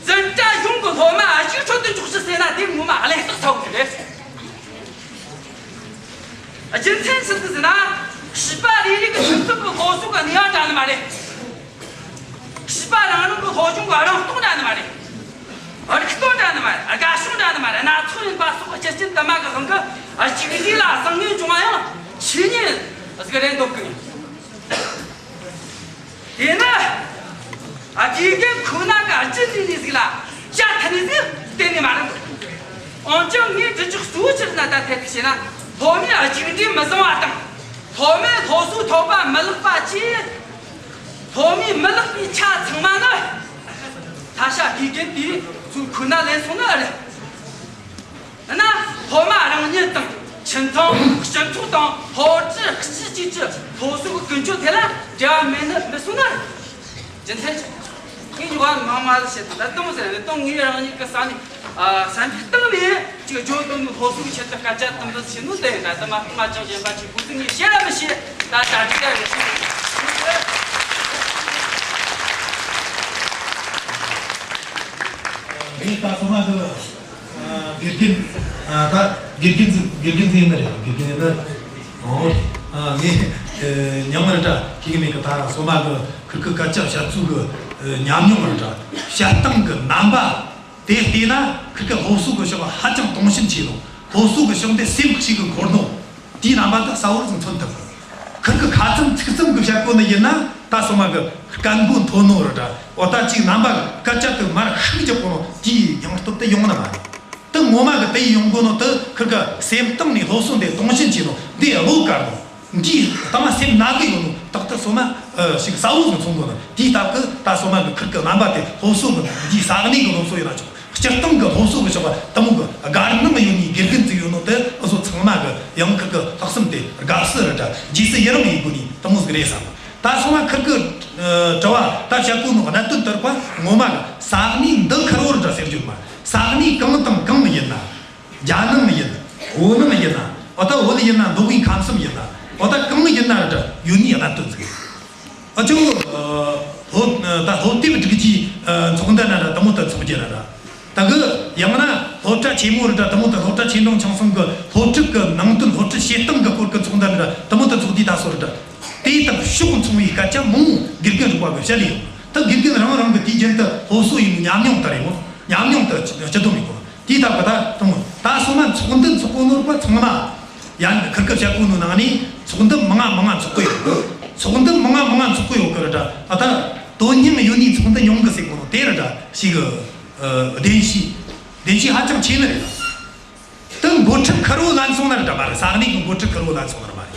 འཛིན་གྲྭ་གཞུང་གི་སློབ་མ་རྒྱུགས་འཕྲོད་དུ་འཇུག་རྒྱུ་ཟེར་ན་དེ་ངོ་མ་གླེན་རྟགས་ཚ་བོ་ཟིག་རེད། རྒྱུ་མཚན་ཆི་ཟིག་ཟེར་ན། བྱིས་པ་རེ་རེ་གི་ཁྱིམ་ཚང་གི་སློབ་གསོ་གི་གནས་བབ་འདྲ་ནི་མ་རེད། བྱིས་པ་རང་རང་གི་སློབ་སྦྱོང་གི་རང་རྟོགས་འདྲ་ནི་མ་རེད། རིག་སྟོབས་འདྲ་ནི་མ་རེད། དགའ་ཕྱོགས་འདྲ་ནི་མ་རེད། སྣ་ཚོགས་ཡིན་པ་སོགས་ཀྱི་རྒྱུ་རྐྱེན་དུ་མ་གི་དབང་གིས་རྒྱུགས་འབྲས་ལ་བཟང་ངན་འབྱུང་བ་ཡང་ཆོས་ཉིད་ཟིག་རེད་འདོད་གི། དེས་ན། དགེ་རྒན་ཁོ་ན་གི་རྒྱུ་འདི་ནས་ཟིག་ལ་བྱ་ཐ་ནི་ཟིག་གཏན་ནས་མ་རེད། འོན་ཀྱང་ངས་འདྲི་རྒྱུ་གཙོ་བོ་ཆི་རེད་ན། ད་ཐད་ཀྱི་བྱས་ན་སློབ་མའི་རྒྱུགས་འབྲས་མི་བཟང་བ་དང་། སློབ་མའི་སློབ་གསོ་ཐོབ་པ་མི་ལེགས་པ་བཅས། སློབ་མའི་མི་ལེགས་པའི་ཆ་ཚང་མ་ནི། ད་ཆ་དགེ་རྒན་དེས་ཚུར་ཁོ་ན་ལེན་སོང་ནི་ཨེ་རེད། ན་སློབ་མ་རང་ཉིད་དང་ཁྱིམ་ཚང་། སྤྱི་ཚོགས་དང་སློབ་གྲྭ་སྤྱི་བཅས་ཀྱི་སློབ་གསོ་གི་ཀུན་སྤྱོད་ཐད་ལ་འབྲེལ་བ་མེད་ནི་མི་སོང་ན། རྒྱུ་མཚན་ཅི། ངས་ཉོ་བ་མང་མང་བཤད་དང་། ད་དུང་ཟེར་ནས་དུང་ངས་རང་ཉིད་ཀྱི་ས་ནས་ཨ་བསམ་པའི་སྟེང་ནས། ཅིག་བརྗོད་དོན་ནི་སློབ་གསོའི་ཆེད་དུ་སྐད་ཆ་དུམ་བུ་བཤད་ནོ་དེ་ཡིན་ན། དེ་མ་གཏོགས་མ་ཅང་གཞན་པ་ཅིག་གོ་ཚིག་ངས་བཤད་ར་མི་བཤད། ད་ད་ཅི་ཡ་རེད་ཟེར། ངས་ད་སོ་མ་གི་ཨ་དགེ་རྒན། ཨ་ད་དགེ་རྒན་ཟིག་དགེ་རྒན་ཟིག་ཡིན་ནི་རེད། དགེ་རྒན་ཡིན་ནི། ཨོ། ཨ་ངས་ཨ་ཉམས་མར་འདྲ་ཁྱེད་ཀྱི་མིང་གི་ད་སོ་མ་གི་ཁིར་གི་སྐད་ཆ་བཤད་ཚུལ་གི་ཨ་ཉམས་མྱོང་མར་འདྲ་བཤད་སྟངས་གི་རྣམ་པ། དེ་བལྟས་ན་ཁིར་གི་སློབ་གསོ་གི་ཕྱོགས་ཧ་ཅང་དུང་ཞེན་ཆེ་ནོ། སློབ་གསོ་གི་ཕྱོགས་དེ་སེམས་ཤིག་གི་འཁོར་ནོ། དེའི་རྣམ་པ་དེ་གསལ་བོར་ཟིག་མཚོན་ཐུབ། ཁིར་གི་ཁ་ཙམ་ཚིག་ཙམ་གི་བཤད་གོ་ནི་ཡིན་ན་ད་སོ་མ་གི་སྐད་མགོ་མཐོ་ནོ་ར་འདྲ། འོ་ད་ཅིག་རྣམ་པ་གི་སྐད་ཆ་དེ་མར་ཤུགས་རྒྱག་གོ་ནོ་དེའི་སྙིང་སྟོབས་དེ་ཡོང་ནི་མ་རེད། དེ་ངོ་མ་གི་དེ་ཡི་ཡོང་གོ་ནོ་དེ་ཁིར་གི་སེམས་གཏིང་ནས་སློབ་གསོ་འདི་དུང་ཞེན་ཆེ་ནོ། འདི་བློ་དཀར་ནོ། འདིའི་སྟེང་ན་སེམས་ན་གི་ཡོད་ནོ། ཏག་ཏག་སོ་མ་ཨ་ཞིག་གསལ་བོ་ཟིག་མཚོན་གོ་ནོ། དེའི་སྟབས་ཀྱིས་ད་སོ་མ་གི་ཁིར་གི་རྣམ་པ་དེ་སློབ་གསོ་གི་འདིའི་ས་གནས་གི་སློབ་གསོ་ཡིན་ན་ཆོག། སྤྱིར་བཏང་གི་སློབ་གསོ་གི་ཕྱོགས་དེ་མོ་གི་དགའ་སྣང་ཡོད་ནི་དགེ་རྒན་ཟིག་ཡོད་ནོ་དེ་འུ་ཚོ་ཚང་མ་གི་ཡང་ཁིར་གི་ལྷག་བསམ་དེ་དགའ་བསུ་ར་འདྲ་རྗེས་སུ་ཡི་རང་ཡེད་དགོས་ནི་དེ་མོ་ཟིག་རེད་བསམ། ད་སོ་མ་ཁིར་གི་ཨ་དྲི་བ་ད་བཤད་གོ་ནོ་གནད་དོན་དེར་པ་ངོ་མ་གི་ས་གནས་འདི་ཁེར་བོ་ར་འདྲ་ཟེར་རྒྱུ་མ། ས་གནས་གང་དང་གང་ཡིན་ན། རྒྱ་ནང་ཡིན། བོད་ནང་ཡིན་ན། འོ་ད་བོད་ཡིན་ན་མདོ་དབུས་ཁམས་གསུམ་ཡིན་ན། འོ་ད་གང་ཡིན་ན་ར་འདྲ་ཡོད་ནི་གནད་དོན་ཟིག། ཨ་ཅོ། ཨ་སློབ་ད་སློབ་དེབ་སྒྲིག་རྒྱུའི་ཨ་ཚོགས་འདུ་ན་ར་དེ་མོ་ད་ཚོགས་རྒྱུ་ན་ར། ད་གི་ཡང་ན་སློབ་གྲྭ་ཆེན་མོ་ར་འདྲ། དེ་མོ་ད་སློབ་གྲྭ་ཆེ་འབྲིང་ཆུང་གསུམ་གི་སློབ་ཁྲིད་གི་ནང་དོན་སློབ་ཁྲིད་བྱེད་སྟངས་གི་སྐོར་གི་ཚོགས་འདུ་ན་ར་དེ་མོ་ད་ཚོགས་དུས་ད་སོ་ར་འདྲ། དེ་དང་ཕྱོགས་མཚུངས་པའི་སྐད་ཆ་མང་བོ་དགེ་རྒན་རིག་པ་གི་བཤད་ལས་ཡོད། ད་དགེ་རྒན་རང་རང་གི་དུས་རྒྱུན་དུ་སློབ་གསོ་ཡིན་ཉམས་མྱོང་ལྟར་ཡིན་མོ། ཉམས་མྱོང་དུ་སྤྱི་སྡོམ་ཡིན་གོ། དེའི་སྟབས་ཀྱིས་ད་དང་ད་སོ་མ་ཚོགས་འདུ་འཚོགས་གོ་ནོ་ར་པ་ཚང་མ། ཡང་ཁིར་གི་བཤད་གོ་ནོ་ནང་ནས་ཚོགས་འདུ་མང་ང་མང་ང་འཚོགས་གི་ཡོད། ཚོགས་འདུ་མང་ང་མང་ང་འཚོགས་གི་ཡོད་གི་ར་འདྲ། ཨ་ད་དོན་སྙིང་ཡོད་ནི་ཚོགས་འདུ་ཉུང་གི་ཟེར་གོ་ནོ་དེ་ར་འདྲ་ཞིག་གི་ཨ་བདེན་ཤེས། བདེན་ཤེས་ཧ་ཅང་ཆེ་ནི་རེད། དེ་འགོ་ཁྲིད་ཁེར་བོ་ལན་སོང་ན་ར་འདྲ་མ་རེད། ས་གནས་གི་འགོ་ཁྲིད་ཁེར་བོ་ལན་སོང་ན་ར་མ་རེད།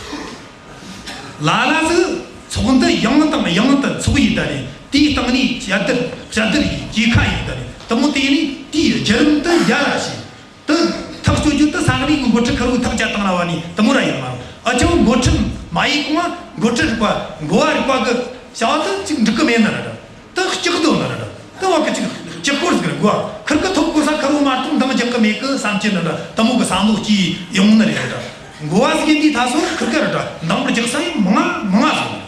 ལ་ལ་ཟིག་ཚོགས་འདུ་ཡང་དང་ཡང་དུ་འཚོགས་ཡི་ད་ནི་དེའི་སྟེང་ནས་བཤད་བསྡུར་བཤད་བསྡུར་ཡི་གྲོས་ཁ་ཡི་ད་ནི་དེ་མོ་དེ་ནི་དེའི་བརྒྱུད་རིམ་དེ་ཡར་ར་ཞིག་དེ་ཐག་གཅོད་རྒྱུ་དེ་ས་གནས་གི་འགོ་ཁྲིད་ཁེར་བོའི་ཐག་བཅད་བཏང་ན་བ་ནི་དེ་མོ་ར་ཡིན་མ་རུང་། ཨ་ཅང་འགོ་ཁྲིད་མ་ཡི་གོང་ང་འགོ་ཁྲིད་རིག་པ་འགོ་བ་རིག་པ་གི་བྱ་བ་དེ་ཅིག་འགྲིག་གི་མེད་ན་ར་འདྲ། དེ་སྐྲག་དོ་ན་ར་འདྲ། དེ་བ་གི་ཅིག་སྐྲག་སྐོར་ཟིག་ར་འགོ་བ་ཁིར་གི་ཐོབ་གོ་ས་ཁེར་བོ་མ་གཏོགས་འདང་རྒྱག་གི་མེད་གི་བསམ་གྱི་ན་འདྲ། དེ་མོ་གི་བསམ་བློ་སྐྱེ་ཡོང་ནི་རེད་འདྲ། འགོ་བ་ཟིག་ཡིན་དུས་ད་སོ་ཁིར་གི་ར་འདྲ་འདང་རྒྱག་ས་ཡང་མང་ང་མང་ང་སོང་།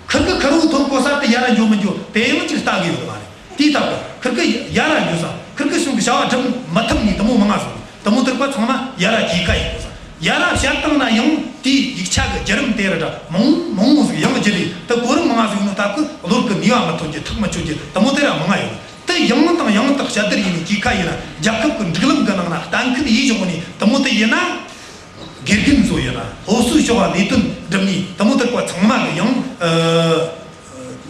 ཁིར་གི་ཁེར་བོ་ཐོབ་གོ་ས་དེ་ཡར་ར་འགྱོ་མི་འགྱོ་དེ་ཡང་ཅིག་ལྟ་གི་ཡོད་མ་རེད། དེའི་སྟབས་ཀྱིས་ཁིར་གི་ཡར་ར་འགྱོ་ས་ཁིར་གི་གཞུང་གི་བྱ་བ་སྒྲུབ་མི་ཐུབ་ནི་དེ་མོ་མང་ང་སོང་། དེ་མོ་དེར་པ་ཚང་མ་ཡར་ར་གྲོས་ཁ་ཡེད་དགོས་ས། ཡར་ར་བཤད་བཏང་ན་ཡང་དེའི་ཡིག་ཆ་གི་བརྒྱུད་རིམ་དེ་ར་འདྲ་མང་མང་བོ་ཟིག་ཡང་བརྒྱུད་ལས་དེ་གོ་རིམ་མང་ང་ཟིག་ཡོད་ནོ་སྟབས་ཀྱིས་བློར་གི་ནུས་པ་མི་ཐོན་རྒྱུ་ཐག་མི་ཆོད་རྒྱུ་དེ་མོ་དེ་ར་མང་ང་ཡོད། དེ་ཡང་དང་ཡང་དུ་བཤད་བསྡུར་ཡེད་ནས་གྲོས་ཁ་ཡེད་ན་རྒྱལ་ཁབ་ཀྱི་སྒྲིག་ལམ་གི་ནང་ན་གཏན་འཁེལ་ཡེད་ཆོག་ནི་དེ་མོ་དེ་ཡིན་ན། དགེ་རྒན་ཚོ་ཡིན་ན་སློབ་གསོའི་ཕྱོགས་ལ་ལས་དོན་སྒྲུབ་ནི་དེ་མོ་དེར་པ་ཚང་མ་གི་ཡང་ཨ་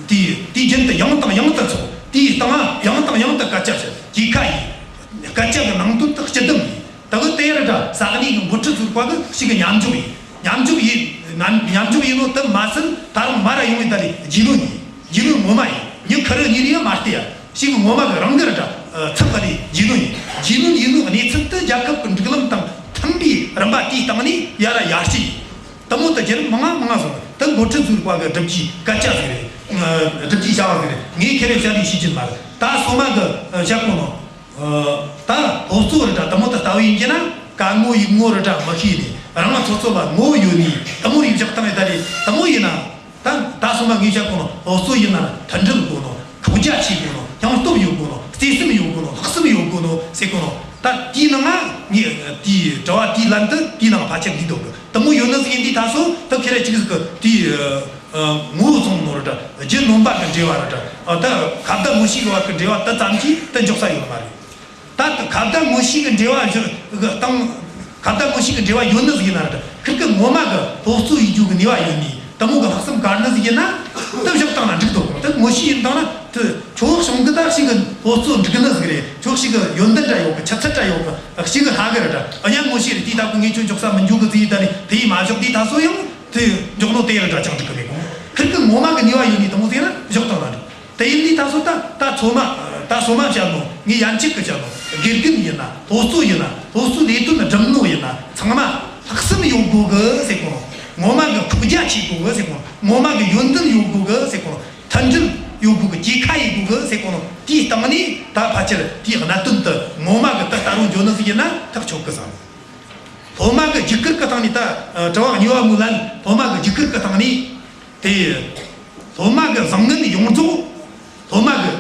དེའི་དུས་རྒྱུན་དུ་ཡང་དང་ཡང་དུ་འཚོགས། དེའི་སྟེང་ཡང་དང་ཡང་དུ་སྐད་ཆ་བཤད། གྲོས་ཁ་ཡེད། སྐད་ཆ་གི་ནང་དོན་དེ་སྤྱི་སྡོམ་ཡེད། ད་གི་དེ་ར་འདྲ་ས་གནས་གི་འགོ་ཁྲིད་ཚོ་རིག་པ་གི་ཞིག་གི་མཉམ་འཇོག་ཡེད། མཉམ་འཇོག་ཡེད། མཉམ་མཉམ་འཇོག་ཡེད་ནོ་དེ་མ་ཟད་ད་རུང་མར་ར་ཡོང་བའི་ད་རེས་རྒྱུས་ལོན་ཡེད། རྒྱུས་ལོན་ངོ་མ་ཡེད། མྱི་ཁེར་རོ་གཉིས་རེ་ཡང་མ་སྟེར་ཡ། ཞིག་གི་ངོ་མ་གི་རང་གི་ར་འདྲ་ཚབ་པ་ལས་རྒྱུས་ལོན་ཡེད། རྒྱུས་ལོན་ཡེད་ནོ་གནས་ཚུལ་དེ་རྒྱལ་ཁབ་གི་སྒྲིག་ལམ་དང་མཐུན་པའི་རིམ་པ་དེའི་སྟེང་ནས་ཡར་ར་ཡར་ཞུ་ཡེད། དེ་མོ་དེ་བརྒྱུད་རིམ་མང་ང་མང་ང་སོང་། དེ་འགོ་ཁྲིད་ཚོའི་རིག་པ་གི་སྒྲུབ་རྒྱུའི་སྐད་ཆ་ཟིག་རེད། ཨ་སྒྲུབ་རྒྱུའི་བྱ་བ་ཟིག་རེད། ངས་ཁེར་རེ་བཤད་ལས་ཤེས་རྒྱུ་མ་རེད། ད་སོ་མ་གི་ཨ་བཤད་གོ་ནོ། ཨ་ད་སློབ་གཙོ་ར་འདྲ་དེ་མོ་དེ་ལྟ་བུ་ཡིན་གྱི་ན་ག་ངོ་ཡིག་ངོ་ར་འདྲ་མི་ཤེས་ནི་རང་སོ་སོ་ལ་ངོ་ཡོད་ནི་དེ་མོ་རིགས་བཞག་བཏང་ཡོད་ད་རེད། དེ་མོ་ཡིན་ན། ད་ད་སོ་མ་ངས་བཤད་གོ་ནོ། སློབ་གཙོ་ཡིན་ན་མཐུན་སྒྲིལ་དགོས་ནོ། ཁོག་རྒྱ་ཆེ་དགོས་ནོ། སྙིང་སྟོབས་ཡོད་དགོས་ནོ། བརྩེ་སེམས་ཡོད་དགོས་ནོ། ལྷག་བསམ་ཡོད་དགོས་ནོ་ཟེར་གོ་ནོ། ད་དེའི་ནང་ང་ངས་དེའི་དྲི་བ་དེའི་ལན་དེ་དེའི་ནང་ཕལ་ཆེར་འདུས་འདུག་གི། དེ་མོ་ཡོད་ནི་ཟིག་ཡིན་དུས་ད་སོ་ད་ཁེར་རེ་གཅིག་ཟིག་གི་དེའི་ཨ་ངོ་བོ་བཟུང་ནོ་ར་འདྲ། རྒྱུ་ནོམ་པ་གི་འབྲེལ་བ་ར་འདྲ། ཨ་ད་ཁ་བརྡ་ངོ་ཤེས་གི་བར་གི་འབྲེལ་བ་དེ་ཙམ་གྱིས་དེ་འཇོག་ས་ཡོད་མ་རེད། ད་ཁ་བརྡ་ངོ་ཤེས་ཀྱི་འབྲེལ་བ་བཞག་སྟངས། ཁ་བརྡ་ངོ་ཤེས་ཀྱི་འབྲེལ་བ་ཡོད་ནི་ཟིག་ཡིན་ན་ར། ཁིར་ཀི་ངོ་མ་གི་སློབ་གཙོ་ཡེད་རྒྱུ་གི་ནུས་པ་ཡོད་ནི་དེ་མོ་གི་ལྷག་བསམ་དཀར་ནི་ཟིག་ཡིན་ན། དེ་བཞག་བཏང་ན་འགྲིག་འདུག་དེ་ངོ་ཤེས་ཡིན་བཏང་ན་དེ་ཁྱོད་གཞུང་གི་ད་ཞིག་གི་སློབ་གཙོ་འགྲིག་ནི་ཟིག་རེད། ཁྱོད་ཞིག་གི་ཡོན་ཏན་འདྲ་ཡོད་གི། ཆུ་ཚད་འདྲ་ཡོད་གི། ཞིག་གི་ལྷ་གི་ར་འདྲ། ཨ་ཡ་ངོ་ཤེས་རེད། དེ་ད་ཁོ་ངས་ཁྱོད་འཇོག་ས་མི་འཇུག་གི་ཟིག་ཡིན། ད་ནི་དེ་ཡིས་མ་བཞག་དེ་ད་སོ་ཡང་དེ་འཇོག་ནོ་དེ་ར་འདྲ་ཅང་འགྲིག་གི་མེད་གོ། ཁིར་ཀི་ངོ་མ་གི་ནུས་པ་ཡོད་ནི་དེ་མོ་ཟིག་ཡིན་ན་བཞག་བཏང་ན་འགྲིག་དེ་ཡིན་དུས་ད་སོ་ད་ད་ཚོ་མ་ད་སོ་མ་བཤད་ནོ། ངས་ཡན་ཆད་གི་བཤད་ནོ། དགེ་རྒན་ཡིན་ན། སློབ་གཙོ་ཡིན་ན། སློབ་གསོའི་ལས་དོན་སྒྲུབ་ནོ་ཡིན་ན། ཚང་མ་ལྷག་བསམ་ཡོད་དགོས་གི་ཟེར་གོ་ནོ། ངོ་མ་གི་ཁོག་རྒྱ་ཆེ་དགོས་གི་ཟེར་གོ་ནོ། ངོ་མ་གི་ཡོན་ཏན་ཡོད་དགོས་གི་ཟེར་གོ་ནོ། མཐུན་སྒྲིལ་ཡོད་དགོས་གི། གྲོས་ཁ་ཡེད་དགོས་གི་ཟེར་གོ་ནོ། དེའི་སྟེང་ནས་ད་ཕལ་ཆེར་དེའི་གནད་དོན་དེ་ངོ་མ་གི་དེ་ལྟ་རུ་འགྱོ་ནི་ཟིག་ཡིན་ན་ཐག་ཆོད་གི་བསམ། སློབ་མ་གི་རྒྱུགས་སྐུལ་གི་སྟེང་ནས་ད་ཨ་དྲི་བ་གཉིས་པ་མོ་ལན། སློབ་མ་གི་རྒྱུགས་སྐུལ་གི་སྟེང་ནས་དེ་སློབ་མ་གི་བཟང་ངན་ཡོངས་རྫོགས། སློབ་མ་གི་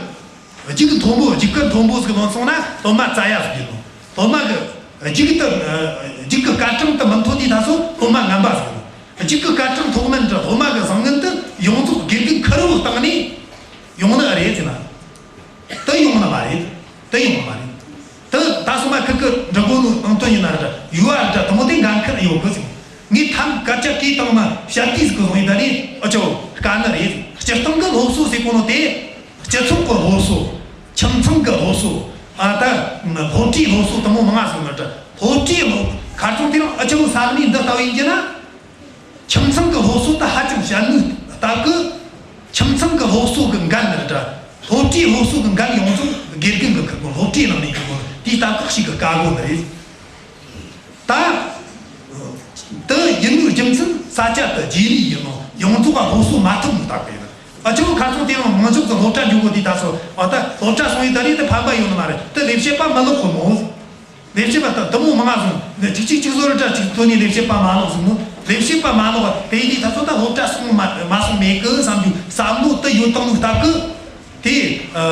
རྒྱུགས་མཐོན་པོ་རྒྱུགས་སྐུལ་མཐོན་པོ་ཟིག་ལོན་སོང་ན་སློབ་མ་རྩ་ཡ་ཟིག་ཡིན་ནོ། སློབ་མ་གི་རྒྱུགས་དེ་ཨ་རྒྱུགས་གི་སྐར་གྲངས་དེ་མི་མཐོ་དུས་ད་སོ་སློབ་མ་ངན་པ་ཟིག་ཡིན་ནོ། རྒྱུགས་གི་སྐར་གྲངས་མཐོ་མིན་དྲ་སློབ་མ་གི་བཟང་ངན་དེ་ཡོངས་རྫོགས་དགེ་རྒན་ཁེར་བོའི་སྟེང་ནས་ཡོང་ནི་རེད་ཟེར་ན། དེ་ཡོང་ནི་མ་རེད། དེ་ཡོང་ནི་མ་རེད། དེ་ད་སོ་མ་ཁིར་གི་འདྲི་གོ་ནོ་ནང་དོན་ཡིན་ན་ར་ཡུ་བ་ར་དེ་མོ་དེ་འགན་ཁུར་ཡོད་གི་ཟེར། ངས་ཐམ་སྐད་ཆ་གི་སྟེང་མ་བཤད་དུས་ཟིག་གི་བཟུང་ཡིན་ད་ནི་ཨ་ཅོ་དཀའ་ནི་རེད། སྤྱིར་བཏང་གི་སློབ་གསོ་ཟེར་གོ་ནོ་དེ་སྤྱི་ཚོགས་གི་སློབ་གསོ། ཁྱིམ་ཚང་གི་སློབ་གསོ། ཨ་ད་སློབ་གྲྭའི་སློབ་གསོ་དེ་མོ་མང་ང་ཟིག་མི་འདྲ། སློབ་གྲྭའི་སློབ་ཁ་སང་དེ་རིང་ཨ་ཅོ་ས་གནས་འདི་ལྟ་བུ་ཡིན་གྱི་ན། ཁྱིམ་ཚང་གི་སློབ་གསོ་དེ་ཧ་ཅང་བཤད་ནུས་སྟབས་ཀྱིས། ཁྱིམ་ཚང་གི་སློབ་གསོ་གི་འགན་ནི་རེད་དྲ། སློབ་གྲྭའི་སློབ་གསོ་གི་འགན་ཡོངས་རྫོགས་དགེ་རྒན་གི་ཁུར་དགོས། སློབ་གྲྭའི་ནང་ནས་ཁུར་དགོས། དེའི་སྟབས་ཁག་ཞིག་གི་བཀའ་དགོས་ནི་རེད། ད་དེ་ཡིན་ནོའི་རྒྱུ་མཚན་ས་ཆ་དེ་རྗེས་ལུས་ཡིན་ནོ། ཡོངས་རྫོགས་ལ་སློབ་གསོ་མ་ཐུབ་ནོའི་སྟབས་ཀྱིས་ཡིན། ཨ་ཅོ་ཁ་སང་དེ་རིང་མང་ཚོགས་ཀྱི་སློབ་གྲྭ་འཇུག་གོ་དུས་ད་སོ་ཨ་ད་སློབ་གྲྭ་སོང་ཡིན་ད་རེས་དེ་ཕན་པ་ཡོད་ནི་མ་རེད། དེ་ལས་བྱེད་པ་མི་ལོག་གི་མོ། ལས་བྱེད་པ་དང་དེ་མོ་མང་ང་བཟུང་ནས་གཅིག་གཅིག་གཅིག་བཟོ་རུ་དྲ་གཅིག་ཐོན་ནས་ལས་བྱེད་པ་མ་ལོག་ཟིག་མོ། ལས་བྱེད་པ་མ་ལོག་དེ་ཡིན་དུས་ད་ཚོད་ད་སློབ་གྲྭ་སོང་མ་མ་སོང་མེད་གི་བསམ་རྒྱུ་བསམ་བློ་དེ་ཡོད་དང་ལུགས་སྟབས་ཀི། དེ་ཨ་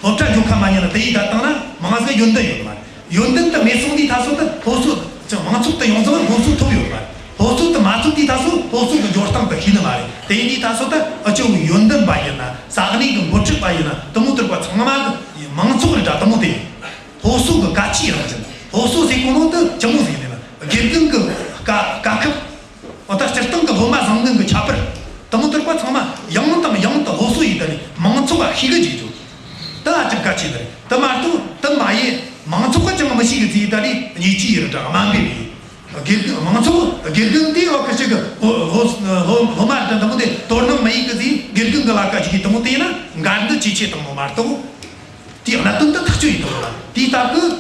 སློབ་གྲྭ་འཇོག་ཁ་མ་ཉན་ན་དེ་ཡིན་ད་བཏང་ན་མང་ང་ཟིག་ཡོན་ཏན་ཡོད་མ་རེད། ཡོན་ཏན་དེ་མེད་སོང་དུས་ད་ཚོད་ད་སློབ་གསོ་ཅང་མང་ཚོགས་དེ་ཡོངས་རྫོགས་སློབ་གསོ་ཐོབ་ཡོད་མ་རེད། སློབ་གསོ་དེ་མ་ཐོབ་དུས་ད་ཚོད་སློབ་གསོ་གི་འཇོག་སྟངས་དེ་ཤེས་ནི་མ་རེད། དེ་ཡིན་དུས་ད་ཚོད་ད་ཨ་ཅོ་ཡོན་ཏན་པ་ཡིན་ན་ས་གནས་གི་འགོ་ཁྲིད་པ་ཡིན་ན་དེ་མོ་དེར་པ་ཚང་མ་གི་མང་ཚོགས་རེད་དྲ་དེ་མོ་དེ་ཡིན། སློབ་གསོ་གི་གལ་ཆེའི་རང་བཞིན། སློབ་གསོ་ཟེར་གོ་ནོ་དེ་ཆི་མོ་ཟིག་ཡིན་ན། དགེ་རྒན་གི་དཀའ་དཀའ་ཁག་འོ་ད་སྤྱིར་བཏང་གི་སློབ་མ་བཟང་ངན་གི་ཁྱད་པར། དེ་མོ་དེར་པ་ཚང་མ་ཡང་དང་ཡང་དུ་སློབ་གསོ་ཡིན་ད་ནི་མང་ཚོགས་ལ་ཤེས་གི་འཇུག་རྒྱུ། དེ་ཨ་ཅིག་གལ་ཆེ་ནི་རེད། དེ་མ་གཏོགས་དེ་མ་ཡེ་མང་ཚོགས་གི་ཅང་མི་ཤེས་གི་ཟིག་ཡིན་ད་ནི་ཉེས་ཆད་ཡིན་ར་དྲ་དམའ་འབེབས་ཡིན། དགེ་རྒན་མང་ཚོགས་དགེ་རྒན་དེ་བ་ཁི་ཞིག་གི་སློབ་སློབ་སློབ་སློབ་མ་དེ་དེ་མོ་དེ་དོ་སྣང་མི་ཡེ་གི་ཟིག་དགེ་རྒན་གི་ལ་ཀ་ཞིག་གི་དེ་མོ་དེ་ཡིན་ན་འགལ་འདུ་ཇེ་ཆེ་བཏང་ནོ་མ་གཏོགས། དེའི་གནད་དོན་དེ་ཐག་གཅོད་ཡེད་ཐུབ་ལ། དེའི་སྟབས་ཀྱིས་